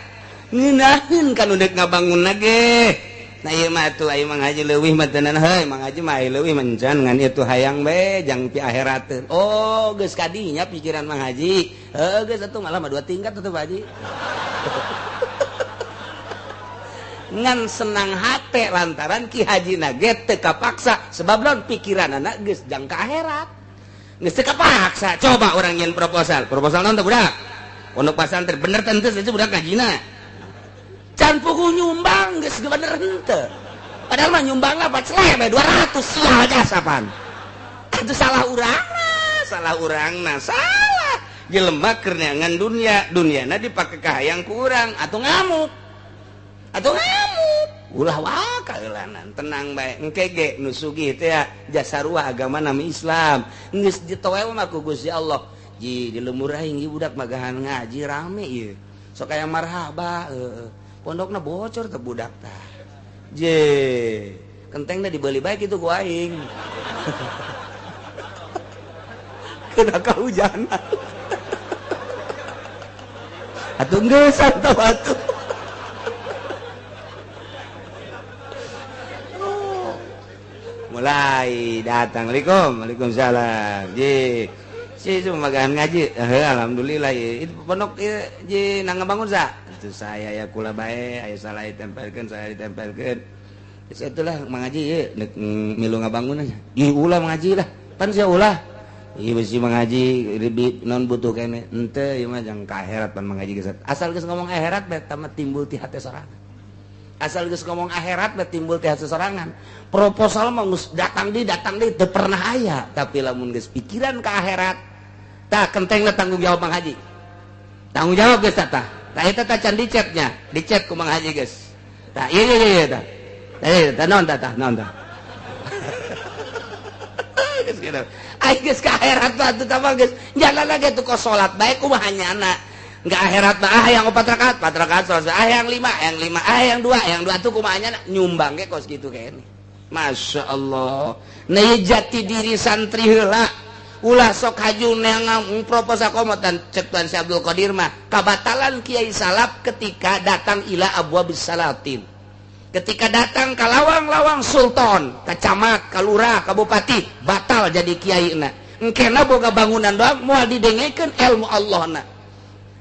Ngeunaheun kan udah ngabangun ge. Nah ieu mah atuh aya Mang Haji leuwih mah teunan heuy, Mang Haji mah leuwih mencan ngan ieu tuh hayang bae jang pi akhirateun. Oh, geus kadinya pikiran Mang Haji. Heuh geus atuh malah mah 2 tingkat atuh Pak Haji. Ngan senang hate lantaran Ki Haji nage teu kapaksa sebab lamun pikiranana geus jang ka akhirat. Geus teu kapaksa. Coba urang nyeun proposal. Proposal naon teh budak? Pondok pesantren bener tentu saja budak ngajina. Can puguh nyumbang geus bener henteu. Padahal mah nyumbang lah paceleh bae 200 sial jasapan. Atuh salah urangna, salah. Jelema keur neangan dunia, duniana dipake ka hayang ku urang atuh ngamuk. Atuh ngamuk. Ulah wae kaeulanan, tenang bae. Engke ge nu sugih teh jasa ruah agama nami Islam. Geus ditoel mah ku Gusti Allah. Ji di lemur aing ieu budak magahan ngaji rame ieu. Sok aya marhaba heueuh. Pondokna bocor teh budak tah. Je, kentengna dibeli bae kitu ku aing. Kena kahujanan. Atuh geus atuh atuh. Mulai datang. Assalamualaikum. Waalaikumsalam. Ji. Si cuma magahan ngaji. Alhamdulillah ieu. Itu pondok ieu ji nang ngabangun sa. Itu saya ya kula bae aya salah ditempelkeun, saya ditempelkeun. Geus atulah mangaji ieu deuk milu ngabangun aja. Ih ulah mangaji lah. Pan sia ulah. Ieu besi mangaji lebih non butuh kene. Henteu ieu mah jang ka akhirat pan mangaji geus. Asal geus ngomong akhirat bae tah timbul ti hate sorangan. Asal geus ngomong akhirat bae timbul ti hate sorangan. Proposal mah geus datang di teu pernah aya, tapi lamun geus pikiran ka akhirat tah kentengna tanggung jawab Mang Haji. Tanggung jawab geus tah. Tah eta tah can dicetnya, dicet ku Mang Haji geus. Tah ieu ieu ieu tah. Tah ieu tah naon tah naon tah. Geus kitu. Ai geus ka akhirat mah atuh tah mah geus jalan lagi tuh kos salat bae kumaha nyana. Enggak akhirat mah ah yang 4 rakaat, 4 rakaat salat, ah yang 5, yang 5, ah yang 2, yang 2 tuh kumaha nyana nyumbang ge kos kitu kene. Masya Allah. Nah jati diri santri heula. Ulah sok haju neangan proposal komotan cek Tuan Syekh Abdul Qadir mah kabatalan kiai salaf ketika datang ila abwabis salatin. Ketika datang ka lawang-lawang sultan, ka camat, ka lurah, ka bupati, batal jadi kiai na. Engkena boga bangunan doang moal didengekeun ilmu Allah na.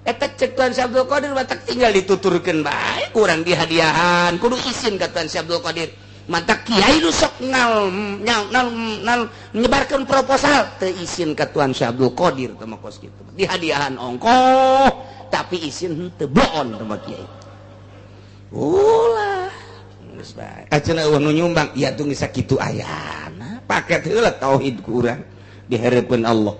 Eta cek Tuan Syekh Abdul Qadir, matak tinggal dituturkeun bae, kurang dihadiahan kudu izin ka Tuan Syekh Abdul Qadir. Matak kiai nu sok ngal nyal, nal, nal, menyebarkan proposal teu izin ka Tuan Syekh Abdul Qadir teh mah kos kitu. Dihadiahan ongkoh, tapi izin teu boon teh mah kiai. Ulah geus bae acenah eueuh nu nyumbang ieu tuh geus sakitu ayana paket heula tauhid ku urang di hareupeun Allah.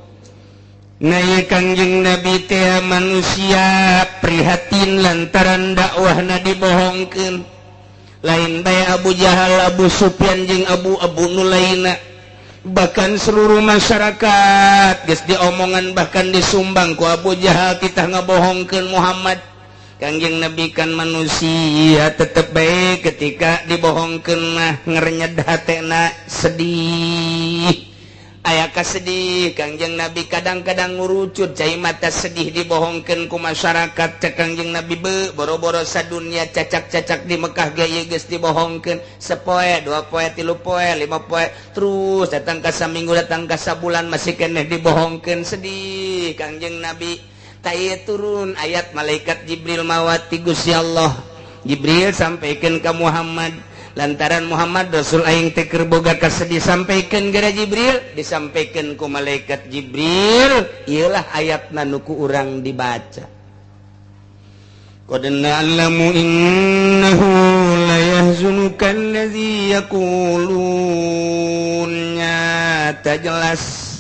Nah, Kangjeng Nabi teh manusia prihatin lantaran dakwahna dibohongkeun. Lain bae Abu Jahal, Abu Sufyan jeung Abu Abu nu lainna, bahkan seluruh masyarakat geus diomongan, bahkan disumbang ku Abu Jahal kita ngabohongkeun Muhammad. Kangjeng Nabi kan manusia, tetep baik ketika dibohongkeun mah ngerenyed hatena, sedih, aya kasedih. Kangjeng Nabi kadang-kadang ngurucut cai mata, sedih dibohongkeun ku masyarakat. Cek Kangjeng Nabi, be boro-boro sadunya, cacak-cacak di Mekah ge geus dibohongkeun. Sepoe, 2 poe, 3 poe, 5 poe, terus datang ka saminggu, datang ka sabulan, masih keneh dibohongkeun. Sedih Kangjeng Nabi. Tah, turun ayat, malaikat Jibril mawati Gusti Allah. Jibril sampaikan ke Muhammad, lantaran Muhammad Rasul aing teh keur boga kasedih, sampaikan gara Jibril, disampaikan ku malaikat Jibril, iyalah ayat nu ku urang dibaca. Qad na'lamu innahu la yahzunuka allazi yaqulun. Nyata jelas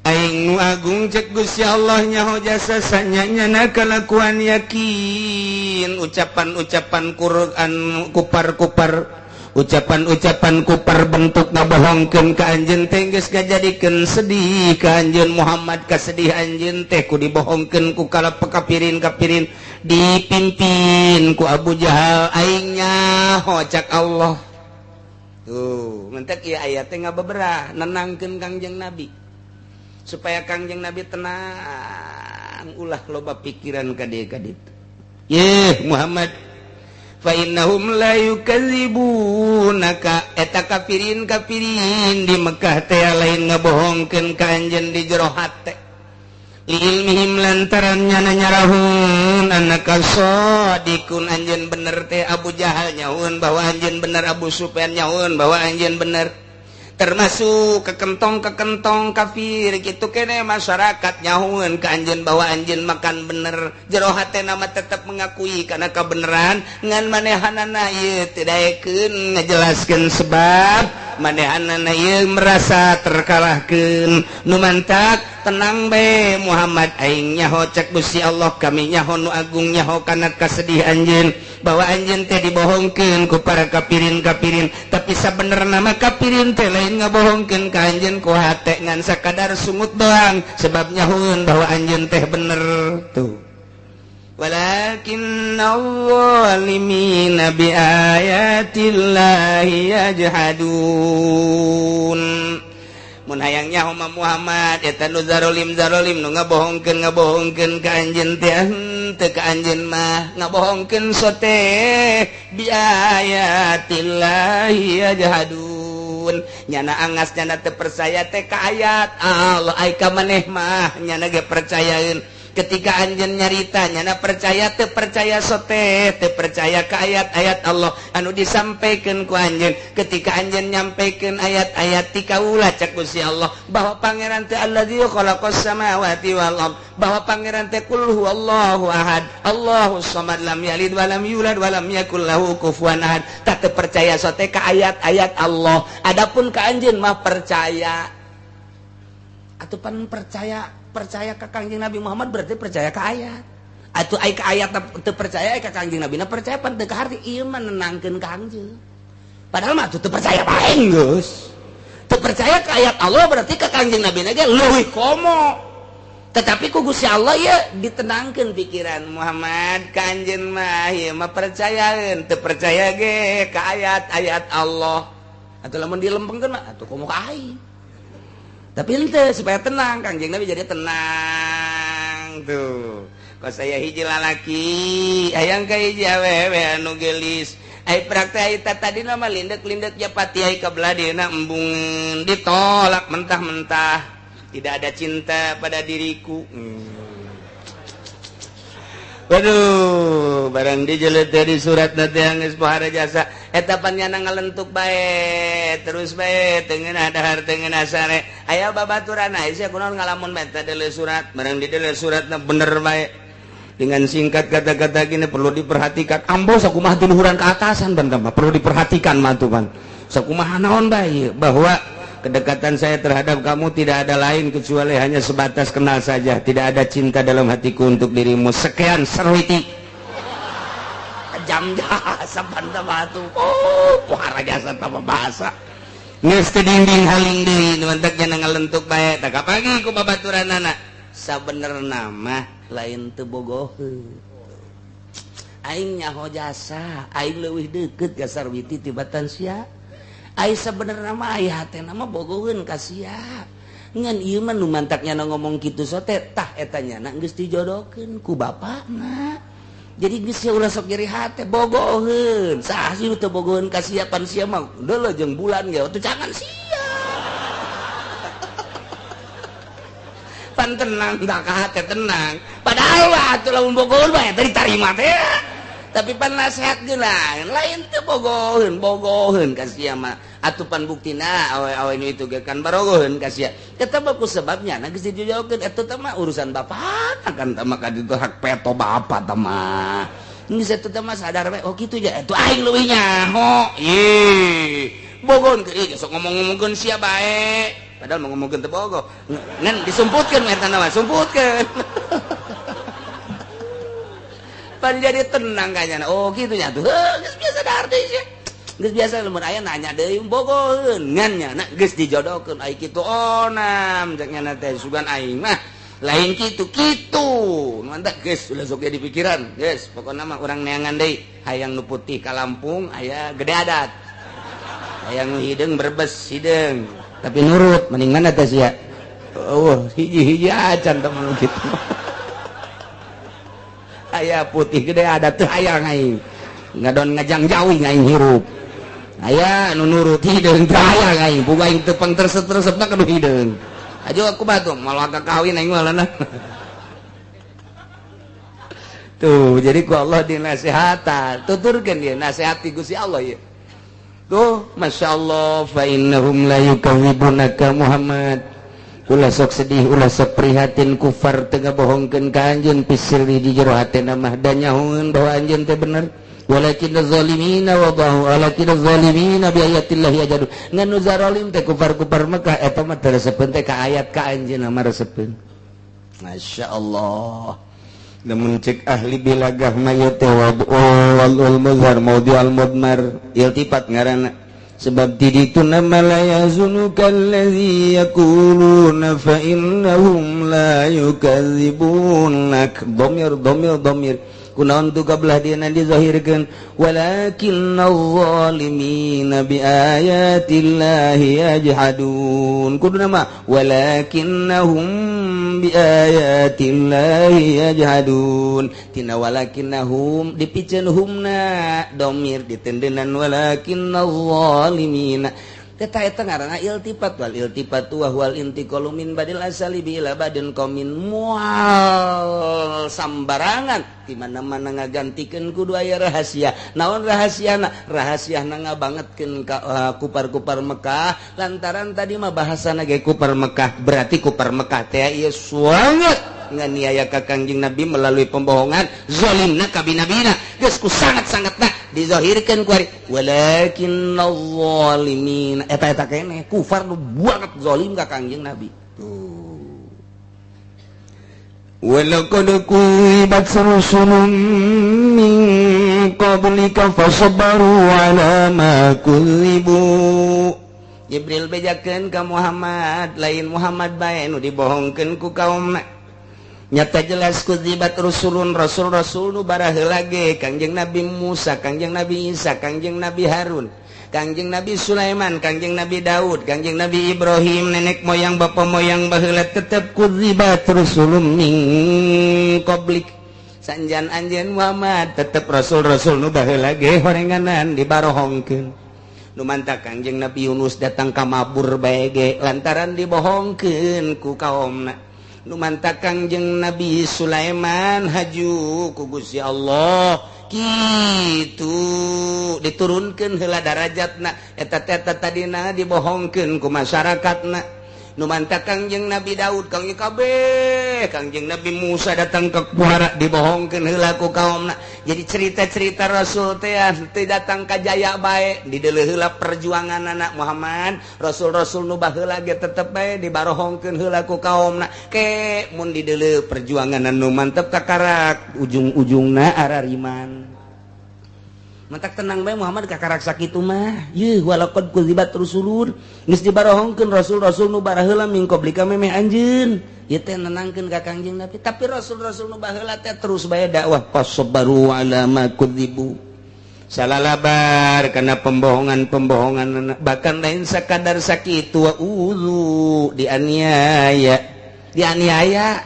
aing nu agung, cek Gusti Allah, nyaho jasa sanyana kalakuan yakin ucapan-ucapan Quran kupar-kupar, ucapan-ucapan kupar bentuk ngabohongkeun ka anjeun teh geus ngajadikeun sedih ka anjeun Muhammad. Kasedih anjeun teh ku dibohongkeun ku kala pekapirin kapirin dipimpin ku Abu Jahal, aing nyaho, cak Allah. Tuh, mentek ieu ayat teh ngabeberah, nenangkeun Kangjeng Nabi supaya Kangjeng Nabi tenang, ulah loba pikiran ka dieu ka ditu. Ye Muhammad, fa innahum la yukadzibunaka, eta kafirin kafirin di Mekah teh lain ngabohongkeun ka anjeun di jero hate, ilmihim lantaran nyana nyarahun annaka shadiqun, anjeun bener teh. Abu Jahal nyahueun bahwa anjeun bener, Abu Sufyan nyahueun bahwa anjeun bener, termasuk kekentong kekentong kafir gitu kene masyarakat nyahueun ke anjeun bahwa anjeun makan bener. Jero hatena mah tetap mengakui karena kebenaran, ngan manehanana ieu teu daekeun ngajelaskeun sebab manehanana ieu merasa terkalahkeun. Nu mantak tenang be Muhammad, aing nyaho, cek Gusti Allah, kami nyaho, nu agung nyaho kana kasedih anjeun bahwa anjeun teh dibohongkeun ku para kapirin-kapirin, tapi sabenerna mah kapirin teh lain ngabohongkeun ka anjeun ku hate, ngan sakadar sungut doang, sebab nyahueun bahwa anjeun teh bener tuh. Walakin adh-dhalimina bi ayatillahi yajhadun. Mun hayang nyaho mah Muhammad, eta nu zarolim zarolim nu ngabohongkeun ngabohongkeun ka anjeun teh henteu ka anjeun mah ngabohongkeun sote, bi ayatillahi yajhadun. Nyana angas, nyana teu percaya teh ka ayat Allah, ai ka maneh mah nyana ge percayaeun. Ketika anjeun nyarita, nyana percaya teu percaya sote, teu percaya ke ayat-ayat Allah anu disampaikan ku anjeun. Ketika anjeun nyampaikan ayat-ayat ti kaula, cek Gusti Allah, bahwa pangeran teh allazi khalaqas samawati wal ard, bahwa pangeran teh qul huwallahu ahad Allahus samad lam yalid wa lam yulad wa lam yakul lahu kufuwan ahad, tak teu percaya sote ke ayat-ayat Allah. Adapun ka anjeun mah percaya. Atau pan percaya, percaya ke Kangjeng Nabi Muhammad berarti percaya ke ayat. Atau ai ka ayat teu percaya, ai ka Kangjeng Nabi na percaya, pan teu kaharti. Ieu mah nenangkeun Kangjeng, padahal mah teu percaya bae geus. Teu percaya ke ayat Allah berarti ke Kangjeng Nabi na ge leuwih komo, tetapi ku Gusti Allah ya ditenangkeun pikiran Muhammad, ka anjeun mah ieu mah percayaeun teu percaya ge ka ayat-ayat Allah. Atau lamun dilempengkeun mah atuh komo ka aing, tapi ente supaya tenang Kangjeng Nabi jadi tenang tuh. Kok saya hiji lalaki hayang ka hiji awewe anu gelis, ai praktek eta tadi nama lindek-lindek japati, ai kabelah dieuna embungeun, ditolak mentah-mentah, tidak ada cinta pada diriku. Waduh, barang dijelet dari surat nanti yang geus pohara jasa eta pan nyana ngalentuk bae terus bae teu ngeunah dahar, teu ngeunah sare. Aya babaturan sia kunaon ngalamun bae teh deuleu surat. Barang dideuleu suratna bener bae. Dengan singkat kata-kata gini, perlu diperhatikan. Ambo sakumaha tiluhuran ke atasan ban mah perlu diperhatikan mah tuh pan sakumaha naon bae, bahwa kedekatan saya terhadap kamu tidak ada lain kecuali hanya sebatas kenal saja, tidak ada cinta dalam hatiku untuk dirimu. Sekian, Sarwiti. Kejam jasa banda batu. Oh, pohara jasa tambah bahasa geus teu dinding haling deui nu mantaknya ngalentuk bae. Tak pagi ku babaturanana, sabenerna mah lain teu bogoheun, aing nyaho jasa aing leuwih deukeut ka Sarwiti tibatan sia. Ai sebenarnya mah aya hatena mah bogoheun ka sia, ngan ieu mah nu mantaknya ngomong kitu sote tah eta nyana geus dijodohkeun ku bapakna, jadi geus ulah sok nyeri hate. Bogoheun saha sih nu teu bogoheun ka sia? Pan sia mah deuleu jeung bulan ge atuh jangan sia. Pan tenang tak ka hate, tenang. Padahal mah atuh lamun bogoheun mah eta ditarima teh, tapi pan nasihat lain lain teu bogoheun, bogoheun ka sia mah atuh. Pan buktina awe-awe nu itu ge kan barogoheun ka sia. Eta mah ku sebabnya na geus dijodohkeun, eta teh mah urusan bapak kan, teh mah ka ditu hak peto bapak teh mah. Geus eta teh mah sadar we. Oh, kitu ja atuh, aing leuwih nyaho ih bogoheun ke ieu sok ngomong-ngomongkeun sia bae, padahal mau ngomongkeun teu bogoh, ngan disumputkeun eta mah, sumputkeun pan jadi tenang kayaknya. Oh, gitu nya tuh. Geus biasa dahar deui sia, geus biasa. Lamun aya nanya deui, bogoheun ngan nya na geus dijodohkeun. Ai kitu onam cek nya teh, sugan aing mah lain kitu kitu. Mantap, geus ulah sok di pikiran. Geus pokona mah urang neangan deui. Hayang nu putih ka Lampung, aya gede adat, hayang nu hideung Brebes, hideung tapi nurut, mending mana teh sia? Oh, hiji-hiji acan temen kitu. Aya putih gede ada tuh, hayang aing ngadon ngajang jauh aing hirup. Aya nu nurut hideung teu hayang aing, puga aing teu pang teresep-teresepna kudu hideung aja. Aku batu malah kawin aing malah tuh. Jadi ku Allah dinasehatan, tuturkeun dia nasehati Gusti Allah ya tuh. Masya Allah, fa innahum la yukadzibunaka Muhammad. Ulah sok sedih, ulah sok prihatin, kufar teu ngabohongkeun ka anjeun fisirri di jero hatena mah da nyahoeun bahwa anjeun teh bener. Walakin zalimina wadahu walakin zalimina bi ayatillah yajhadun. Ngan nu zalim teh kufar-kufar Mekah, eta mah teu resepeun teh ka ayat ka anjeun mah resepeun. Masya Allah. Lamun cek ahli bilagah mah ieu teh wadul mudhar maudhi al mudmar, iltifat ngaranna, sebab di ditu nama la yahzunuka allazi yaquluna fa innahum la yukadzibunak, dhamir dhamir dhamir. Kunaon tu kabelah dieuna dizahirkeun? Walakinnaz zalimina bi ayatillahi yajhadun. Kudu nama walakinnahum bi ayatillahi yajhadun. Tina walakinnahum dipiceun humna domir, ditendenan walakinnaz zalimina. Eta eta ngaranna iltifat, wal iltifatu wa huwal intiqalu min badil asali bi ila badin qamin. Moal sambarangan di mana-mana ngagantikeun, kudu aya rahasia. Naon rahasiana? Rahasiana ngabangetkeun ka kupar-kupar Mekah, lantaran tadi mah bahasana ge kupar Mekah, berarti kupar Mekah teh ieu suanget nganiaya ka Kangjeng Nabi melalui pembohongan, zalimna ka nabina. Geus ku sangat-sangatna dizahirkeun ku ari walakinnaz zalimin. Eta eta keneh kufar nu banget zalim ka Kangjeng Nabi tuh. Walaqad kudzibat rusulun min qablika fasabaru ala ma kudzibu. Jibril bejakeun ka Muhammad, lain Muhammad bae nu dibohongkeun ku kaumna. Nyata jelas kudzibat rusulun, rasul-rasul nu baraheula ge, Kangjeng Nabi Musa, Kangjeng Nabi Isa, Kangjeng Nabi Harun, Kangjeng Nabi Sulaiman, Kangjeng Nabi Daud, Kangjeng Nabi Ibrahim, nenek moyang bapak moyang baheula tetep kudzibat rusulun min qablik. Sanjan anjeun Muhammad, tetep rasul-rasul nu baheula ge horenganan dibarohongkeun. Nu mantak Kangjeng Nabi Yunus datang ka mabur bae ge lantaran dibohongkeun ku kaumna. Nu mantak Kangjeng Nabi Sulaiman haju ku Gusti Allah kitu diturunkeun heula darajatna eta teh tadina dibohongkeun ku masyarakatna. Nu mantak Kangjeng Nabi Daud Kangjeng kabeh Kangjeng Nabi Musa datang ke kuara dibohongkeun heula ku kaumna. Jadi cerita-cerita Rasul teh teu datang ka jaya bae dideuleu heula perjuanganana Muhammad. Rasul-rasul nu baheula ge tetep bae dibarohongkeun heula ku kaumna. Ke mun dideuleu perjuangan nu mantep kakarak ujung-ujungna arariman. Mantak tenang bae Muhammad kakarak sakitu mah. Yeuh walaqad kudzibat rusulun geus dibarohongkeun rasul-rasul nu baraheula min qablika memeh anjeun. Ieu teh nenangkeun ka Kangjeng Nabi. Tapi rasul-rasul nu baheula teh terus bae dakwah fasabaru ala ma kudzibu. Salalabar kana pembohongan-pembohongan bahkan lain sakadar sakitu wa udzu dianiaya. Dianiaya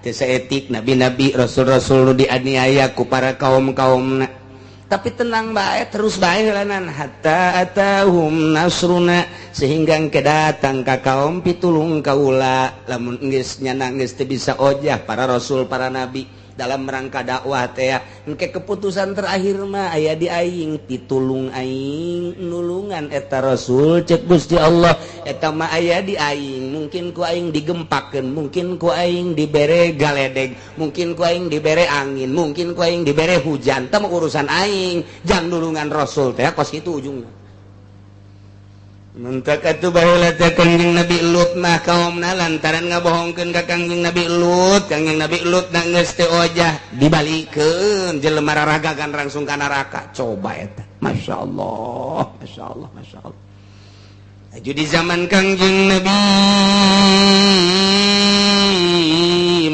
teu saetik nabi-nabi rasul-rasul nu dianiaya ku para kaum-kaumna. Tapi tenang bae terus bae heulanan hatta atahum nasruna sehingga engke datang ka kaum pitulung kaula. Lamun geus nyana geus teu bisa ojah para rasul para nabi dalam rangka dakwah teh engke keputusan terakhir mah aya di aing pitulung aing nulungan eta rasul cek Gusti Allah eta mah aya di aing. Mungkin ku aing digempakeun, mungkin ku aing dibere galedeg, mungkin ku aing dibere angin, mungkin ku aing dibere hujan, teh urusan aing jang nulungan rasul teh kos kitu ujungna. Mentak atuh baheula teh Kangjeng Nabi Lut mah kaumna lantaran ngabohongkeun ka Kangjeng Nabi Lut, Kangjeng Nabi Lut na geus teu ojah dibalikeun jelema raragagan langsung ka neraka. Coba eta. Masya Allah, Masya Allah, Masya Allah. Aju di zaman Kangjeng Nabi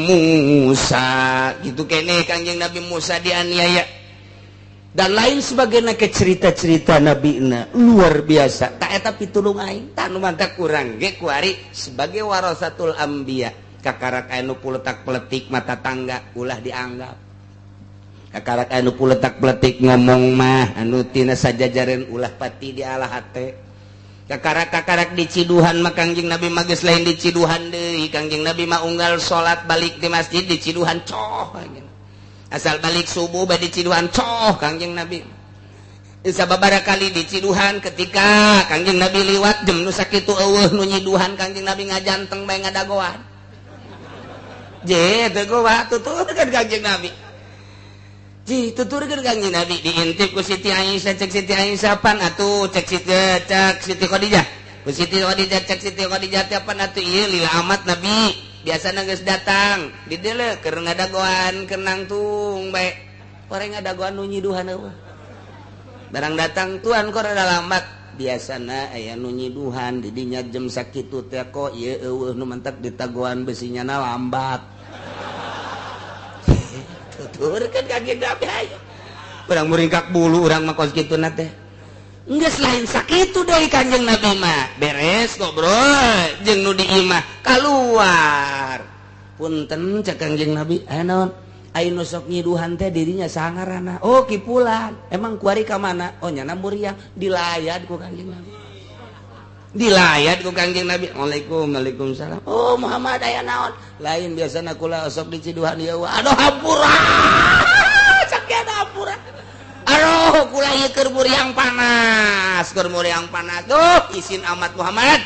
Musa gitu kene Kangjeng Nabi Musa dianiaya dan lain sebagainya ke cerita-cerita nabi na luar biasa. Tak eta pitulung aing tah nu mantak kurang ge kuari sebagai warasatul anbiya kakarak anu puletak peletik mata tangga ulah dianggap kakarak anu puletak peletik ngomong mah anu tina sajajaren ulah pati dialah hate. Kakarak-kakarak diciduhan mah Kangjeng Nabi mah geus lain diciduhan deui. Kangjeng Nabi mah unggal salat balik di masjid diciduhan coh asal balik subuh bade diciduhan coh Kangjeng Nabi. Sababaraha kali diciduhan ketika Kangjeng Nabi liwat jem nu sakitu eueuh nu nyiduhan Kangjeng Nabi ngajanteng bae ngadagoan. Je teu gowa tuturkeun Kangjeng Nabi. Ji tuturkeun Kangjeng Nabi diintip ku Siti Aisyah cek Siti Aisyah pan atuh cek Siti cek Siti Khadijah. Ku Siti Khadijah cek Siti Khadijah teh pan atuh ieu lila amat Nabi. Biasa geus datang di dieu keur ngadagoan keur nangtung bae orang ngadagoan nu nyiduhan eueuh. Barang datang tuan kok rada lambat biasana aya nu nyiduhan di dinya jam sakitu teh kok ieu eueuh nu mentek ditagoan besinya na lambat. Tuturkeun ka Kangjeng Nabi ayo. Urang muringkak bulu urang mah kos kituna teh. Geus lain sakitu deui Kangjeng Nabi mah. Beres ngobrol jeung nu di imah kaluar. Punten cek Kangjeng Nabi, aya naon? Aya nu sok nyiduhan teh dirinya sangarana. Oh kipulan. Emang kuari ka mana? Oh nyana muriang dilayat ku Kangjeng Nabi. Dilayat ku Kangjeng Nabi. Waalaikum waalaikumsalam. Oh Muhammad aya naon? Lain biasana kula sok diciduhan ieu. Aduh hampura. Sakieu hampura. Aduh kula ieu keur muriang panas, keur muriang panas. Duh isin amat Muhammad.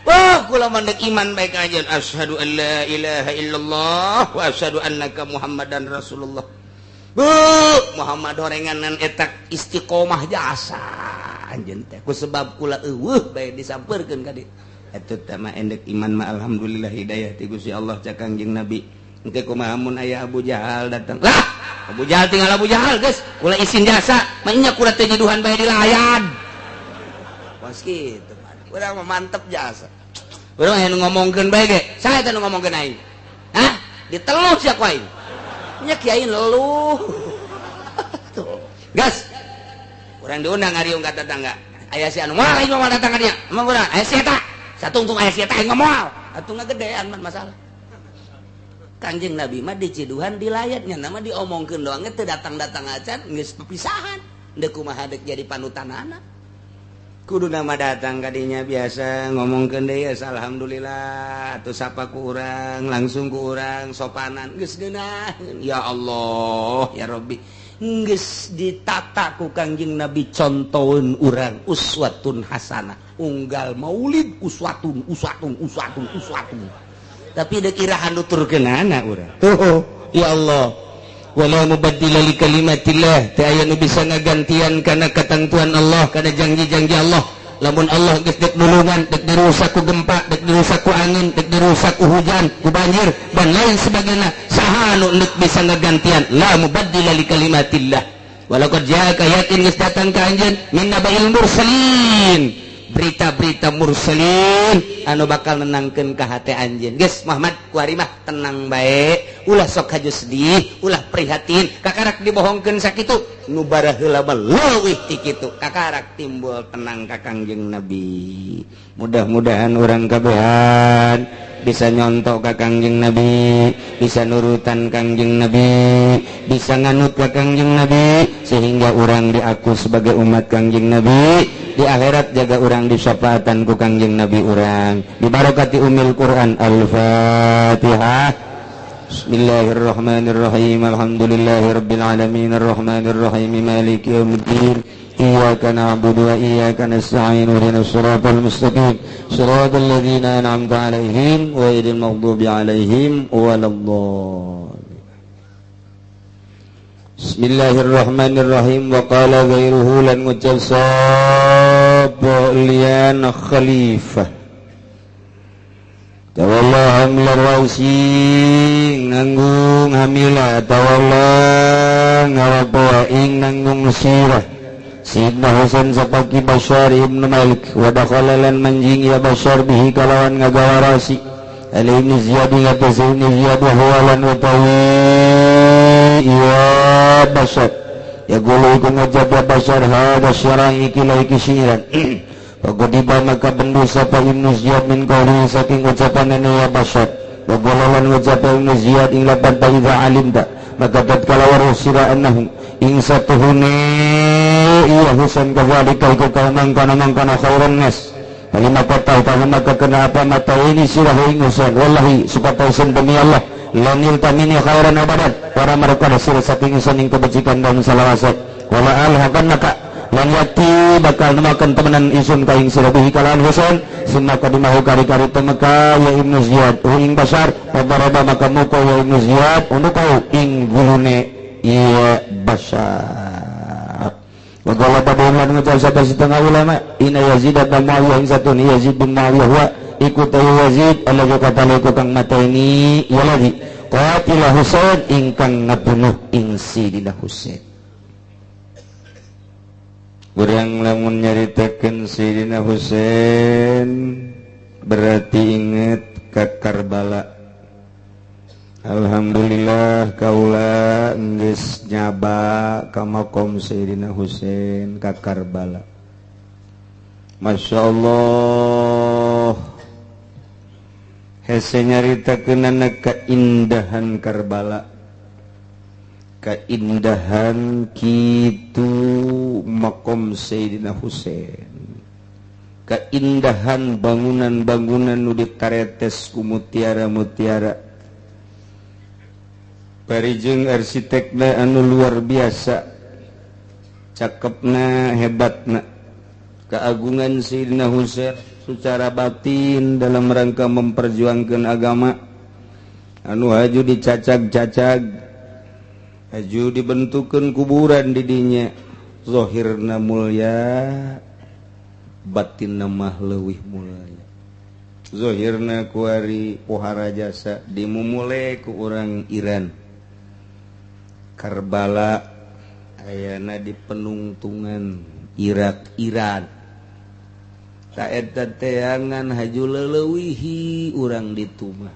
Oh kula mandek iman baik aja. Asyhadu an la ilaha illallah wa asyhadu annaka Muhammadan Rasulullah. Bu Muhammad horenganan eta istiqomah jasa anjeun teh. Ku sebab kula eueuh bae disampeurkeun ka dieu. Eta teh mah endek iman mah alhamdulillah hidayah ti Gusti Allah cak Kangjeng Nabi. Engke kumaha mun aya Abu Jahal datang. Lah, Abu Jahal tinggal Abu Jahal geus, kula isin jasa, mah kula teh nyiduhan bae dilayan. Pas kitu, urang mah mantep jasa. Urang aya nu ngomongkeun bae ge, saha eta nu ngomongkeun aing? Hah? Diteluh sia ku aing. Nya kiai leluh. Tuh. Gas. Urang diundang ngariung ka tetangga. Aya si anu moal aing moal datang ka dieu. Emang urang aya si eta. Satungtung aya si eta aing mah moal. Atuh ngagedean mah masalah. Kangjeng Nabi mah diciduhan dilayatnya nama diomongkeun doang teu datang-datang acan geus pepisahan. Deuk kumaha deuk jadi panutanana. Kudu nama datang kadinya biasa ngomongkeun deui, alhamdulillah, atau sapa ku urang, langsung ku urang sopanan geus geunaheun. Ya Allah, ya Rabbi, geus ditata ku Kangjeng Nabi, contoheun urang uswatun hasanah. Unggal maulid uswatun, uswatun, uswatun, uswatun, tapi deuk iraha nuturkeunana urang tuh? Ya Allah, wala mubaddila li kalimatillah, teu aya nu bisa ngagantian kana ketentuan Allah, kana janji-janji Allah. Lamun Allah geus dek nulungan, dek dirusak ku gempa, dek dirusak ku angin, dek dirusak ku hujan, ku banjir dan lain sebagainya, saha nu bisa ngagantian? La mubaddila li kalimatillah. Walaqad ja'aka, yakin geus datang ka anjeun, min naba'il mursalin, berita-berita mursalin anu bakal nenangkeun ka hate anjeun. Geus Muhammad, kuari mah tenang bae, ulah sok haju sedih, ulah prihatin. Kakarak dibohongkeun sakitu, nu baraheula mah leuwih ti kitu. Kakarak timbul tenang ka Kangjeng Nabi. Mudah-mudahan urang kabehan bisa nyontok ka Kangjeng Nabi, bisa nurutan Kangjeng Nabi, bisa nganut ka Kangjeng Nabi, sehingga urang diaku sebagai umat Kangjeng Nabi. Di akhirat jaga urang disyafaatan ku Kangjeng Nabi urang, bibarokati umil Quran. Al-Fatihah. Bismillahirrahmanirrahim. Alhamdulillahirabbil alamin, arrahmanirrahim, maliki yaumiddin. Iyyaka na'budu wa iyyaka nasta'in, ihdinas siratal mustaqim, siratal ladzina an'amta 'alaihim, ghairil maghdubi 'alaihim waladdallin. Bismillahirrahmanirrahim. Wa qala ghairuhu, lan ngucap sapa liyan khalifah, tawalla hamla rausi, nanggung hamila, tawalla ngarapo ing nanggung sirah Sayyidina Husain sapa Ki Basyar ibnu Malik. Wa dakhala, lan manjing ya Basyar, bihi kalawan ngagawa rasi, Ali ibn Ziyad ngatas ibn Ziyad, wa huwa lan utawi ya Basyar, ya gulu iku ngajab ya Basyar, hada syarang ikilah iki syiran. Fagadiba, maka bendu sapa Ibnu Ziyad, min qawli saking ucapan ya Basyar. Wa lan ngucap Ibnu Ziyad ing lapan fa alimta, maka tatkala waruh sira, annahu ing satuhune iya Husain, kadzalika iku kau mangkono-mangkono, khairun nas, falima qatalta, maka kenapa mata ini sirah ing Husain? Wallahi, supaya Husain, demi Allah, lanil tamini khairan abadan, para mereka sira saking Husain ing kebajikan dan salawase, wala alhaqannaka, lan yakti bakal nemakan temenan isun ka ing sira, bihi kalawan Husain. Summa kadimahu, kari-kari temeka ya Ibnu Ziyad hu ing Basyar, fadaraba, maka muka ya Ibnu Ziyad, unuqahu ing gulune iya Basyar. Wa qala ba'dhum, lan ngucap sapa setengah ulama, inna Yazid bin Muawiyah, ing satun Yazid bin Muawiyah, wa iku ta Yazid, alladzi qatala, iku kang mateni ya ladzi qatila Husain, ingkang ngabunuh ing Sidina Husain. Urang lamun nyaritakeun Sayyidina Husain berarti inget ke Karbala. Alhamdulillah, kaula geus nyaba ka makom Sayyidina Husain ka Karbala. Masya Allah, hese nyaritakeunana keindahan Karbala, keindahan kitu makom Sayyidina Husain, keindahan bangunan-bangunan nu ditaretes ku mutiara-mutiara, parijeng arsitekna anu luar biasa cakepna, hebatna. Keagungan Sayyidina Husain secara batin dalam rangka memperjuangkan agama, anu haju dicacag-cacag, haju dibentukkan kuburan didinya, zohirna mulia, batin mah leuwih mulia. Zohirna kuari pohara jasa dimumule ku orang Iran. Karbala ayana di penungtungan Irak, Iran. Taeta teangan haju lelewihi urang ditumah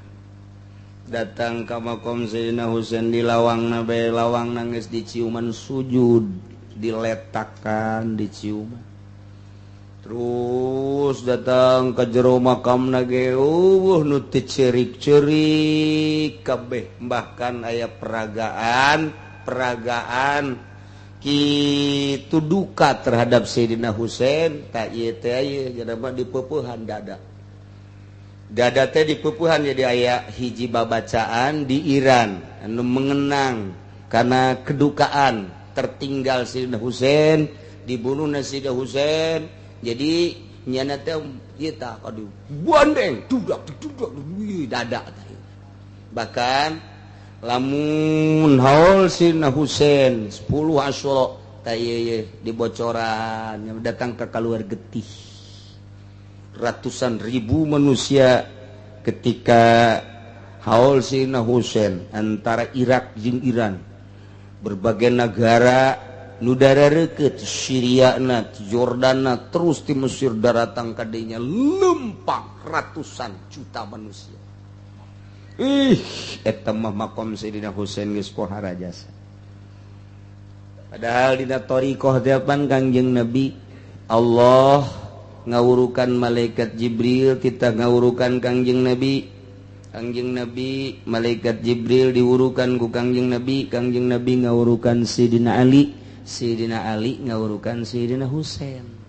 datang ka makom Sayyidina Husain, di lawang nabe, lawang nangis diciuman, sujud diletakan diciuman, terus datang ke jero makam nage nu cerik-cerik kabeh, bahkan aya peragaan peragaan. Kitu duka terhadap Sayyidina Husain. Tak ieu teh ieu jadi dipeupehan dada, dada teh dipeupehan. Jadi aya hiji babacaan di Iran anu mengenang karena kedukaan tertinggal Sayyidina Husain, dibunuh Sayyidina Husain. Jadi nyana teh ieu tah aduh bandeng dudak dudak dada. Bahkan lamun haul Sayyidina Husain 10 Asyura tah ieu dibocoran datang ke keluar getih ratusan ribu manusia ketika haul Sayyidina Husain antara Irak jeung Iran, berbagai negara nudara reket, Syria na, Jordana, terus di Mesir daratang kadinya, lempang ratusan juta manusia. Ih, eta mah makom Sayyidina Husain geus pohara jasa. Padahal dina thariqah depan Kangjeng Nabi, Allah ngawurukan malaikat Jibril, kita ngawurukan Kangjeng Nabi. Kangjeng Nabi, malaikat Jibril diwurukan ku Kangjeng Nabi, Kangjeng Nabi ngawurukan Sayyidina Ali, Sayyidina Ali ngawurukan Sayyidina Husain.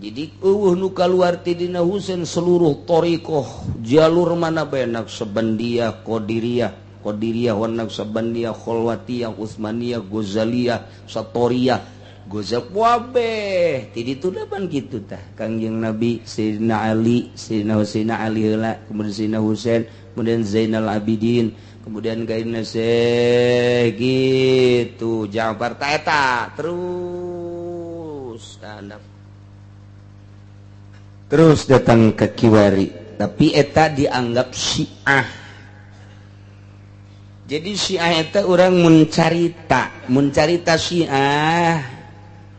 Jadi euweuh nu kaluar ti Dina Husain. Seluruh thariqah jalur mana bae, Naqsyabandiyah, Qadiriyah, Qadiriyah wa Naqsyabandiyah, Khalwatiyah, Utsmaniyah, Ghazaliyah, Satoriyah, Gozal wabeh ti ditu pan kitu tah. Kangjeng Nabi, Sayyidina Ali, Sayyidina Husain, Ali heula, kemudian Sayyidina Husain, kemudian Zainal Abidin, kemudian kaina gitu Ja'far ta eta terus tandap terus datang ke kiwari. Tapi eta dianggap Syiah. Jadi Syiah eta orang mencarita mencarita Syiah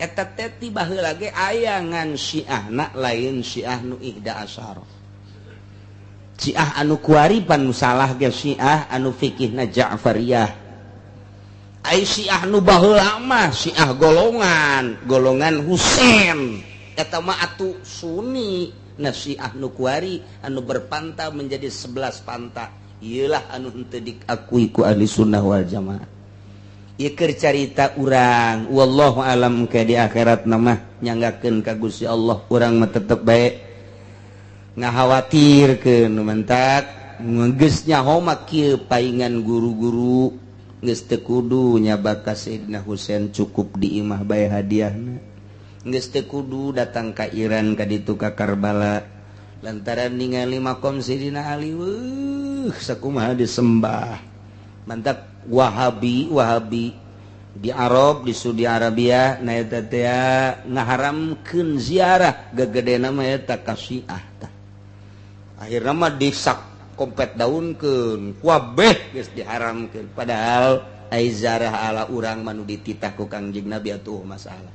eta teh ti baheula ge aya, ngan Syiah nak lain Syiah nu ihda asyara. Syiah anu kuari pan nu salah ge Syiah anu fikihna Ja'fariyah. Ai Syiah nu baheula mah Syiah golongan golongan Husain, eta mah atuh Sunni. Nah, Syiah nu kuari anu berpanta menjadi 11 panta iyalah anu henteu diakui ku Ahli Sunnah wal Jamaah. Ieu keur carita urang, wallahu alam ke di akhirat nama nyanggakeun ka Gusti Allah. Urang mah tetep bae ngakhawatirkeun, mentak geus nyaho mah kieu paingan guru-guru, geus teu kudu nyaba ka Sayyidina Husain, cukup di imah bae hadiahna, geus teu kudu datang ka Iran, ka ditu ka Karbala, lantaran ningali makom Sayyidina Ali weuh sakumaha disembah. Mantap Wahabi, Wahabi di Arab, di Saudi Arabia, na eta teh ngaharamkeun ziarah gegedena mah eta ka Syiah tah. Akhirna mah disak kompet daunkeun kabeh geus diharamkeun. Padahal ai ziarah ala urang mah nu dititah ku Kangjeng Nabi atuh masalah.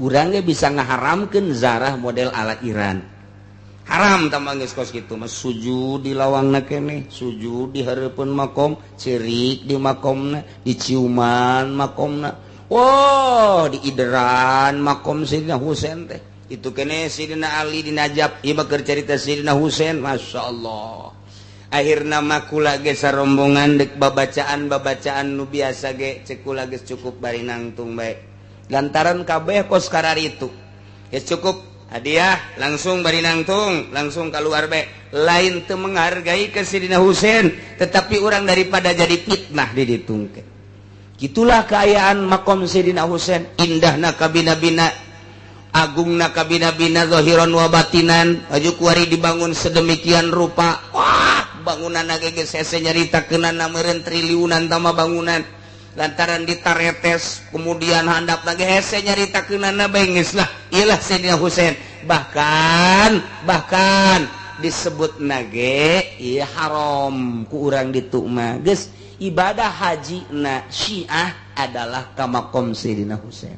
Urang ge bisa ngaharamkeun zarah model ala Iran, haram tambah geus kos kitu mah, sujud di lawangna keneh, sujud di hareupeun makom, ceurik di makomna, diciuman makomna, wow, diideran makom Sayyidina Husain teh. Itu kene Sayyidina Ali di Najaf. Ieu mah keur carita Sayyidina Husain. Masya Allah, akhirna mah kula ge sarombongan dek babacaan babacaan nu biasa ge, cek kula geus cukup bari nangtung bae, lantaran kabeh kos kararitu ya cukup hadiah, langsung bari nangtung, langsung keluar bae. Lain teu menghargai ke Sayyidina Husain, tetapi orang daripada jadi fitnah di ditungke. Gitulah keayaan makom Sayyidina Husain, indahna kabina-bina, agungna kabina-bina, zahiran wa batinan. Aju kuari dibangun sedemikian rupa, wah, bangunan geus hese nyaritakeunana, meureun triliunan tama bangunan, lantaran ditaretes kemudian handap lagi hese nyaritakeunana bae. Geus lah, iyalah Sayyidina Husain. Bahkan bahkan disebut nage iya haram ku urang ditu mah. Geus ibadah haji na Syiah adalah ka makom Sayyidina Husain.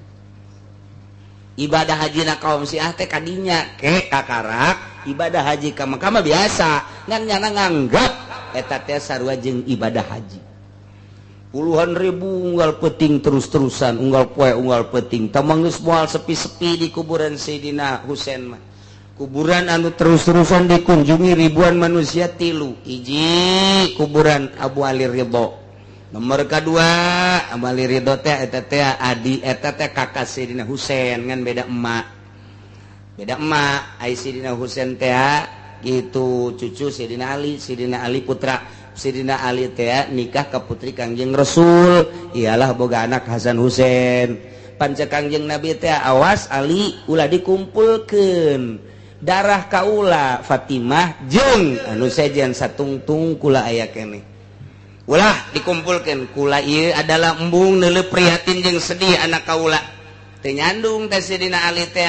Ibadah haji na kaum Syiah teh kadinya ke kakarak ibadah haji ka Makkah biasa, ngan nyana nganggap eta teh sarua jeung ibadah haji. Puluhan ribu unggal peting terus-terusan, unggal poe unggal peting. Tamang geus moal sepi-sepi di kuburan Sayyidina Husain mah. Kuburan anu terus-terusan dikunjungi ribuan manusia tilu: hiji, kuburan Abu Ali Ridho. Nomor kedua, Amali Ridho teh eta teh adi, eta teh kakak Sayyidina Husain, ngan beda emak, beda emak. Ai Sayyidina Husain teh gitu cucu Sayyidina Ali. Sayyidina Ali putra Sayyidina Ali teh nikah ke putri Kangjeng Rasul, ialah boga anak Hasan Husain. Panca Kangjeng Nabi teh, "Awas Ali, ulah dikumpulkeun darah kaula Fatimah jeung anu sejen satungtung kula aya keneh, ulah dikumpulkan kula. Ieu adalah embung neuleuh prihatin jeung sedih anak kaula teu nyandung teh." Sayyidina Ali teh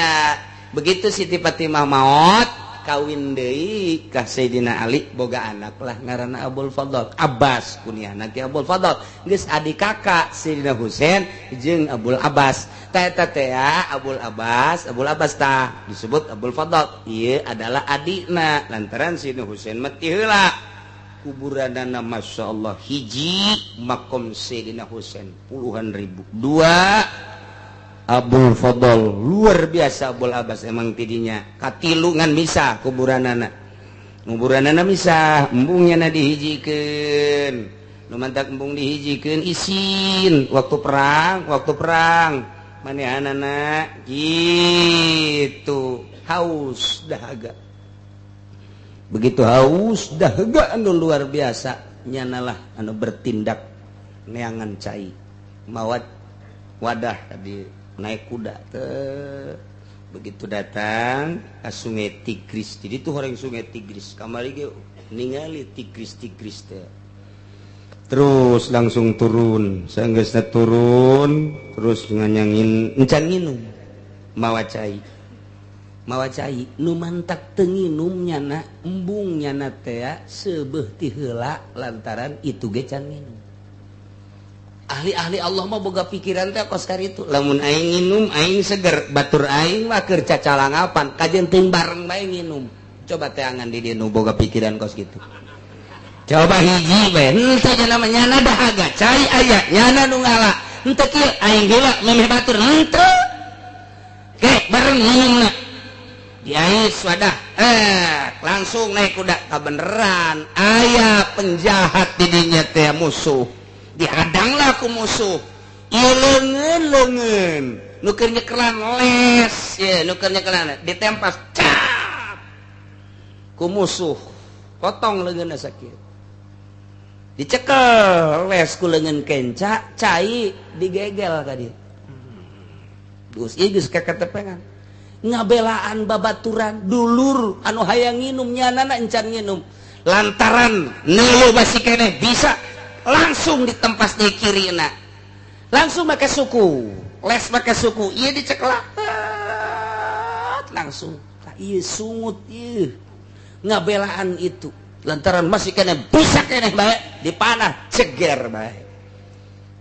begitu Siti Fatimah maot, kawin deui ka Sayyidina Ali, boga anak lah ngaranna Abul Fadl Abbas, kunyahna ki Abul Fadl. Geus adik kakak Sayyidina Husain jeung Abul Abbas tah eta teh. Abul Abbas, Abul Abbas tah disebut Abul Fadl, ieu adalah adikna. Lantaran Sayyidina Husain mati heula, kuburanana Masya Allah. Hiji, makom Sayyidina Husain puluhan ribu. Dua, Abul Fadl luar biasa. Abul Abbas emang tidinya katilungan misah kuburanana, kuburanana misah. Embungnya na dihijikeun, nu mantak embung dihijikeun isin waktu perang. Waktu perang manehanana gitu haus dahaga, begitu haus dahaga anu luar biasa, nyanalah anu bertindak neangan cai, mawat wadah tadi, naik kuda te. Begitu datang ke Sungai Tigris, jadi tuh orang Sungai Tigris kamari ge ningali Tigris Tigris teh, terus langsung turun. Sanggeusna turun, terus nganyangin encan nginum, mawa cai, mawa cai. Nu mantak teu nginum nyana embung nyana teh seubeuh ti heula, lantaran itu ge can nginum. Ahli-ahli Allah mah boga pikiran teh kos itu, lamun aing nginum aing seger, batur aing mah keur cacalangapan, kajen teuing bareng bae nginum. Coba teangan di dieu nu boga pikiran kos gitu. Coba hiji bae. Henteu nya nyana dahaga, cai aya, nyana nu ngala. Henteu kieu, aing heula memeh batur, henteu ke bareng nginumna. Diais wadah, langsung naik kuda. Kabeneran aya penjahat di dinya teh, musuh. Dihadanglah ku musuh. Ieu leungeun leungeun nu keur nyekelan les ye, nu keur nyekelan ditempas cap ku musuh, potong leungeunna sakit. Dicekel les ku leungeun kenca, cai digegel ka dieu. Geus ieu geus kaketepengan ngabelaan babaturan dulur anu hayang nginum, nyanana encan nginum. Lantaran neuleuh masih keneh bisa, langsung ditempas di kiri na, langsung make suku les, make suku iya diceklak langsung. Iya sungut, iya ngabelaan itu. Lantaran masih keneh bisa keneh bae, dipanah ceger bae.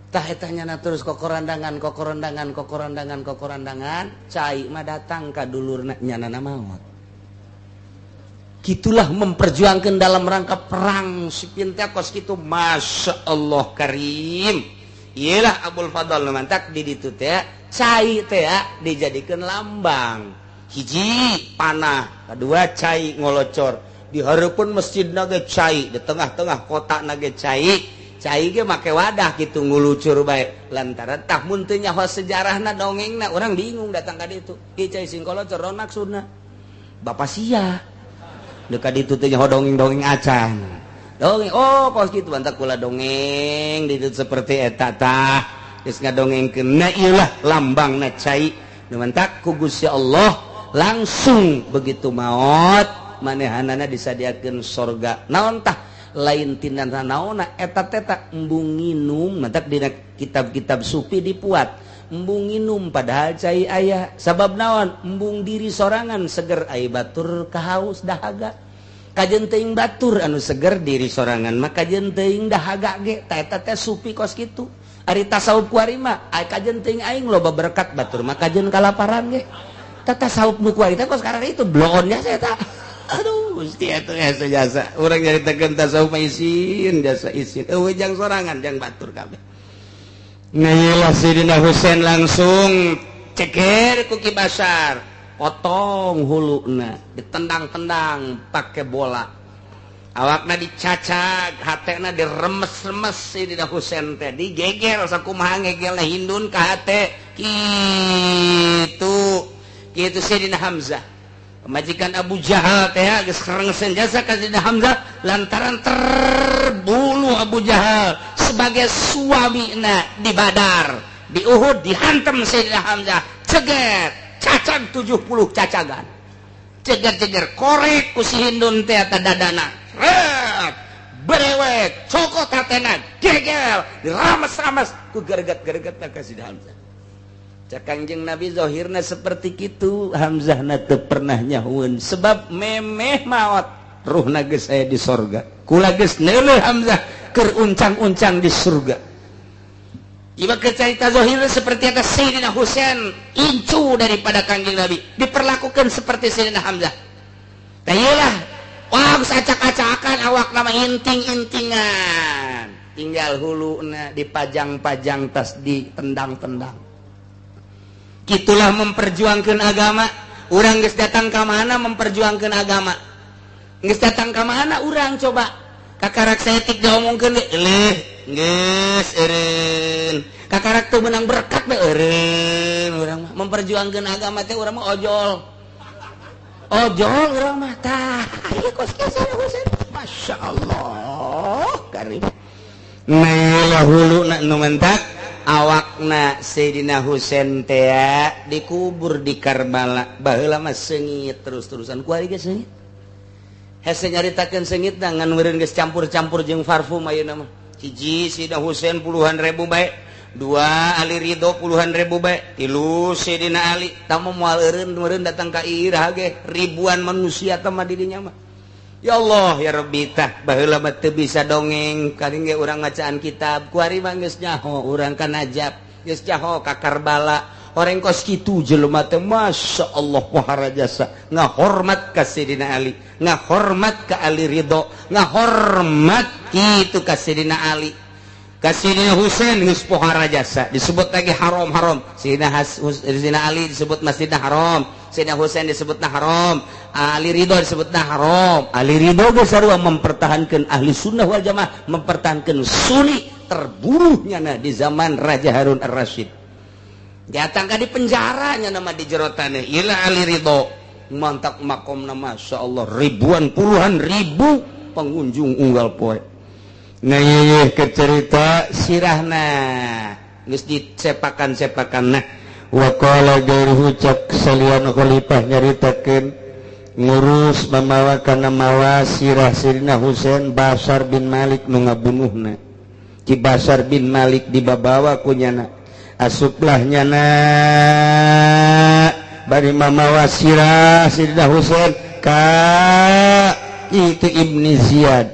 Tah eta nyana terus kokorandangan, kokorandangan, kokorandangan, kokorandangan, cai mah datang ka dulurna, nyanana maot. Gitulah memperjuangkan dalam rangka perang sipin teh kos kitu. Masya Allah Karim. Iyalah Abul Fadl mantak di ditu teh cai teh dijadikan lambang. Hiji panah, kedua cai ngolocor. Di hareupeun masjid nage cai, di tengah-tengah kota nage cai. Cai ge make wadah gitu ngulucur bae. Lantaran tah mun teu nyaho sejarahna, dongengna, orang bingung datang ka ditu. Ieu cai sing kolocor naon maksudna? Bapak sia dekat itu teh nyaho dongeng-dongeng acan dongeng. Oh, kos kitu bantak kula dongeng di ditu seperti eta. Tah geus ngadongengkeun na, ieu lah lambangna cai. Nu mantak ku Gusti Allah langsung begitu maot manehanana disadiakeun sorga. Naon tah? Lain tina naonna eta teh, embung nginum. Mantak dina kitab-kitab sufi dipuat embung nginum padahal cai aya. Sabab naon? Embung diri sorangan seger, ai batur kahaus dahaga. Kajen teuing batur anu seger, diri sorangan mah kajen teuing dahaga ge. Ta eta teh sufi kos kitu. Ari tasawuf kuari mah ai kajen teuing aing loba berkat, batur mah kajen kalaparan ge. Ta tasawuf nu kuari teh kos karena itu bloonnya saya tak. Aduh Gusti, atuh jasa jasa urang nyaritakeun tasawuf mah isin, jasa isin. Eueuh jang sorangan, jang batur kabeh. Nah, iyalah Sayyidina Husain langsung ceker ku Ki Basar, potong huluna, ditendang-tendang pakai bola. Awakna dicacag, hatena diremes-remes. Sayyidina Husain teh digeger sakumaha ngegelna Hindun ka hate kitu kitu. Sayyidina Hamzah, pamajikan Abu Jahal teh, geus kerengsen jasa ka Sayyidina Hamzah lantaran terbunuh Abu Jahal sebagai suamina di Badar. Di Uhud dihantam Sayyidina Hamzah, ceget, cacag 70 cacagan, ceger-ceger, korek ku si Hindun teh eta dadana. Ret, berewek, cokot hatena, gegel, dirames-rames ku gerget-gerget ka Sayyidina Hamzah. Cak Kangjeng Nabi, zahirna seperti kitu, Hamzah na teu pernah nyahueun sebab memeh maot ruhna geus aya di sorga. Kula geus neuleuh Hamzah keur uncang-uncang di surga. Iba kecerita zahirna seperti eta. Sayyidina Husain, incu daripada Kangjeng Nabi, diperlakukan seperti Sayyidina Hamzah. Tah, wah, acak-acakan awak nama, inting-intingan, tinggal hulu na dipajang-pajang, tas ditendang-tendang. Gitulah memperjuangkan agama. Urang geus datang ke mana memperjuangkan agama? Geus datang ke mana urang coba? Kakarak saeutik diomongkeun ge eleh, geus eureun. Kakarak teu meunang berkat be eureun. Urang mah memperjuangkan agama teh, urang mah ojol ojol urang mah. Tah, ieu kos kieu. Masya Allah karim. Nah, hulu na nu mentak awakna Sayyidina Husain teh dikubur di Karbala. Baheula mah seungit terus-terusan, kuari ge seungit. Hese nyaritakeun seungit ngan meureun geus campur-campur jeung parfum ayeuna mah. Hiji, Sayyidina Husain puluhan ribu bae. Dua, Ali Ridho puluhan ribu bae. Tilu, Sayyidina Ali tamu moal eureun meureun datang ka iraha ge ribuan manusia teh mah di dinya mah. Ya Allah ya Rabbi. Tah, baheula mah teu bisa dongeng karing ge urang ngacaan kitab. Kuari mah geus nyaho urang ka Najaf, geus nyaho ka Karbala. Orang kos kitu jelema teh, Masya Allah, pohara jasa, ngahormat ka Sayyidina Ali, ngahormat ka Ali Ridho, ngahormat kitu ka Sayyidina Ali, ka Sayyidina Husain. Geus pohara jasa, disebut lagi haram-haram. Sayyidina, Sayyidina Ali disebut Masjidna Haram, Sayyidina Husain disebutna haram, Ali Ridho disebutna haram. Ali Ridho geus sarua mempertahankan Ahli Sunnah wal Jamaah, mempertahankan Sunni. Terbunuhnya nah di zaman Raja Harun Ar-Rasyid, datang di penjaranya nama di jero tanah. Ila Ali Ridho mantap makom nama, Masya Allah, ribuan, puluhan ribu pengunjung unggal poe. Nah, iya, kecerita sirahna geus disepakan-sepakan. Nah, waqala gairuhu, cak salian khalifah nyaritakeun ngurus mamawa kana mawa sirah Sayyidina Husain, Basar bin Malik nu ngabunuhna. Ki Basar bin Malik dibabawa ku nyana, asuplah nyana bari mamawa sirah Sayyidina Husain ka itu Ibni Ziyad,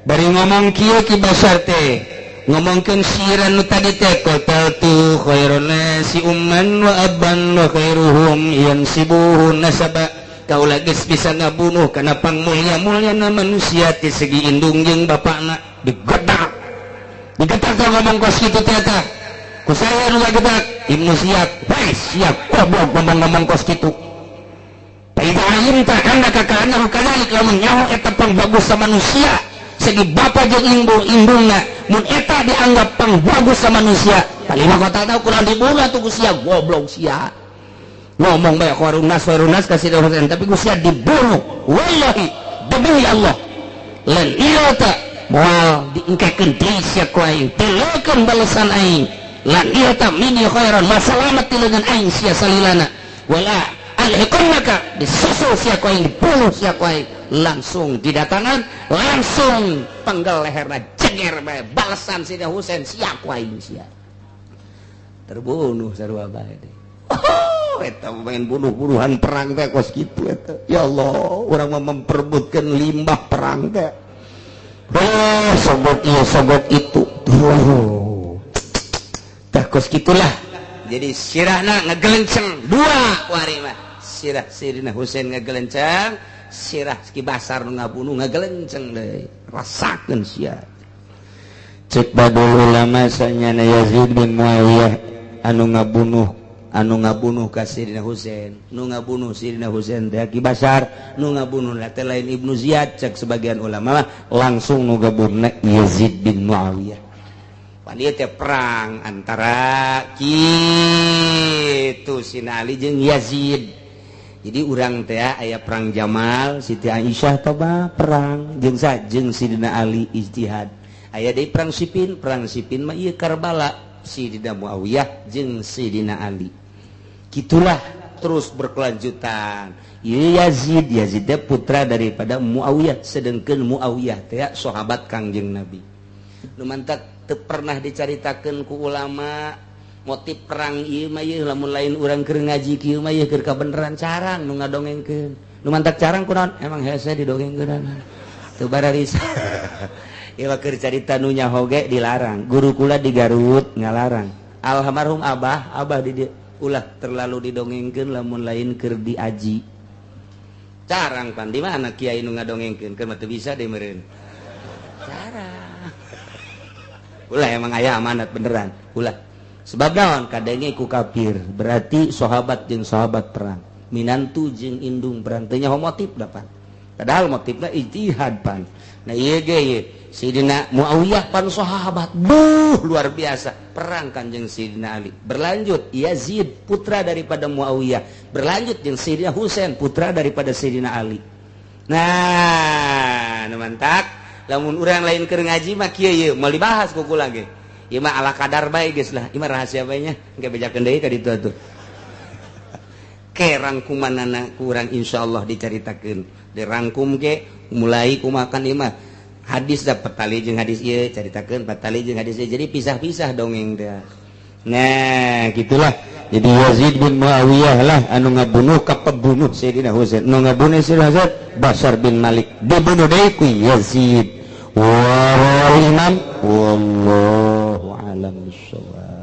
bari ngomong kieu. Ki Basar teh ngomongkeun sirah nu tadi teh, qataltu khairun nasi umman wa abban wa khairuhum yansibuhu nasaba. Kaula geus bisa ngabunuh kana pangmulia-muliana manusia ti segi indung jeung bapakna. Digedak, digetak teh ngomong kos kitu teh. Eta ku saya nu ngagedak Ibnu Ziyad. Hei sia, goblok, ngomong-ngomong kos kitu. Fa idza alimta annaka ka'annahu kadzalik, lamun nyaho eta pangbagus manusia segi bapa jeung indung indungna, mun eta dianggap pangbagus manusia, kalima kota tahu kurang dibunuh atuh ku sia. Goblok sia, ngomong bae khairun nas, khairun nas kasih Husain, tapi ku sia dibunuh. Wallahi, demi Allah, lan ieu teh moal diengkekeun deui sia ku aing, tileukeun balesan aing. Lan ieu teh mini khairan masalamat ti leungeun aing sia salilana, wala alhiqannaka, disusul sia ku aing, dibunuh sia ku aing. Langsung didatangan, langsung penggal leherna, jeger bae balesan Sayyidina Husain sia ku aing. Sia terbunuh sarua bae. Oh, eta main bunuh-bunuhan perang teh kos kitu eta. Ya Allah, urang mah memperebutkan limbah perang teh. Oh, sobok ieu, sobok itu. Tuh. Tah, kos kitulah. Jadi sirahna ngegelenceng dua wari mah. Sirah Sayyidina Husain ngegelenceng, sirah Ki Basar nu ngabunuh ngegelenceng deui. Rasakeun sia. Cek ba'dul ulama, sanyana Yazid bin Muawiyah anu ngabunuh. Anu ngabunuh ka Sayyidina Husain, nu ngabunuh Sayyidina Husain teh Ki Basar, nu ngabunuh teh lain Ibnu Ziyad. Cek sebagian ulama langsung nu ngabunuhna Yazid bin Muawiyah. Pan ieu teh perang antara kitu Sina Ali jeung Yazid. Jadi urang teh aya perang Jamal, Siti Aisyah toba perang jeung sa jeung Sidina Ali ijtihad. Aya deui perang Siffin, perang Siffin mah ieu Karbala, Sidina Muawiyah jeung Sidina Ali. Gitulah terus berkelanjutan. Ieu Yazid, Yazid teh putra daripada Muawiyah, sedangkan Muawiyah teh sahabat Kangjeng Nabi. Nu mantak teu pernah dicaritakeun ku ulama motif perang ieu mah. Ieu lamun lain urang keur ngaji kieu mah, ieu keur kabeneran carang nu ngadongengkeun. Nu mantak carang kunaon? Emang hese didongengkeun, teu bararisa. Ieu mah keur carita nu nyaho ge dilarang. Guru kula di Garut ngalarang, almarhum Abah, Abah di dieu, ulah terlalu didongengkeun lamun lain keur diaji. Carang pan di mana kiai nu ngadongengkeun, keur mah teu bisa deui meureun. Carang ulah, emang aya amanat beneran ulah. Sebab naon? Kadenge ku kafir, berarti sahabat jeung sahabat perang, minantu jeung indung perang, teu nyaho motif dapat, padahal motifnya ijtihad pan. Nah, ieu ge ieu Sidina Muawiyah pan sahabat, buh, luar biasa, perang Kanjeng Sidina Ali. Berlanjut Yazid putra daripada Muawiyah, berlanjut jeung Sidina Husain putra daripada Sidina Ali. Nah, nu mantak lamun urang lain keur ngaji mah kieu, ieu moal dibahas ku kula ge. Ieu mah ala kadar bae geus lah, ieu mah rahasia bae nya, engke bejakeun deui ka ditu atuh. Ke rangkumanana kurang insyaallah dicaritakeun, dirangkum ge mulai kumakan. Ieu mah hadis dapat tali jeung hadis ieu, caritakeun patali jeung hadis ieu, jadi pisah-pisah dongeng teh. Nah, gitulah. Jadi Yazid bin Muawiyah lah anu ngabunuh ka pembunuh Sayyidina Husain. Nu ngabunuh Sayyidina Husain Basar bin Malik, dibunuh deui ku Yazid. Wa imam, wallahu alam bissawab.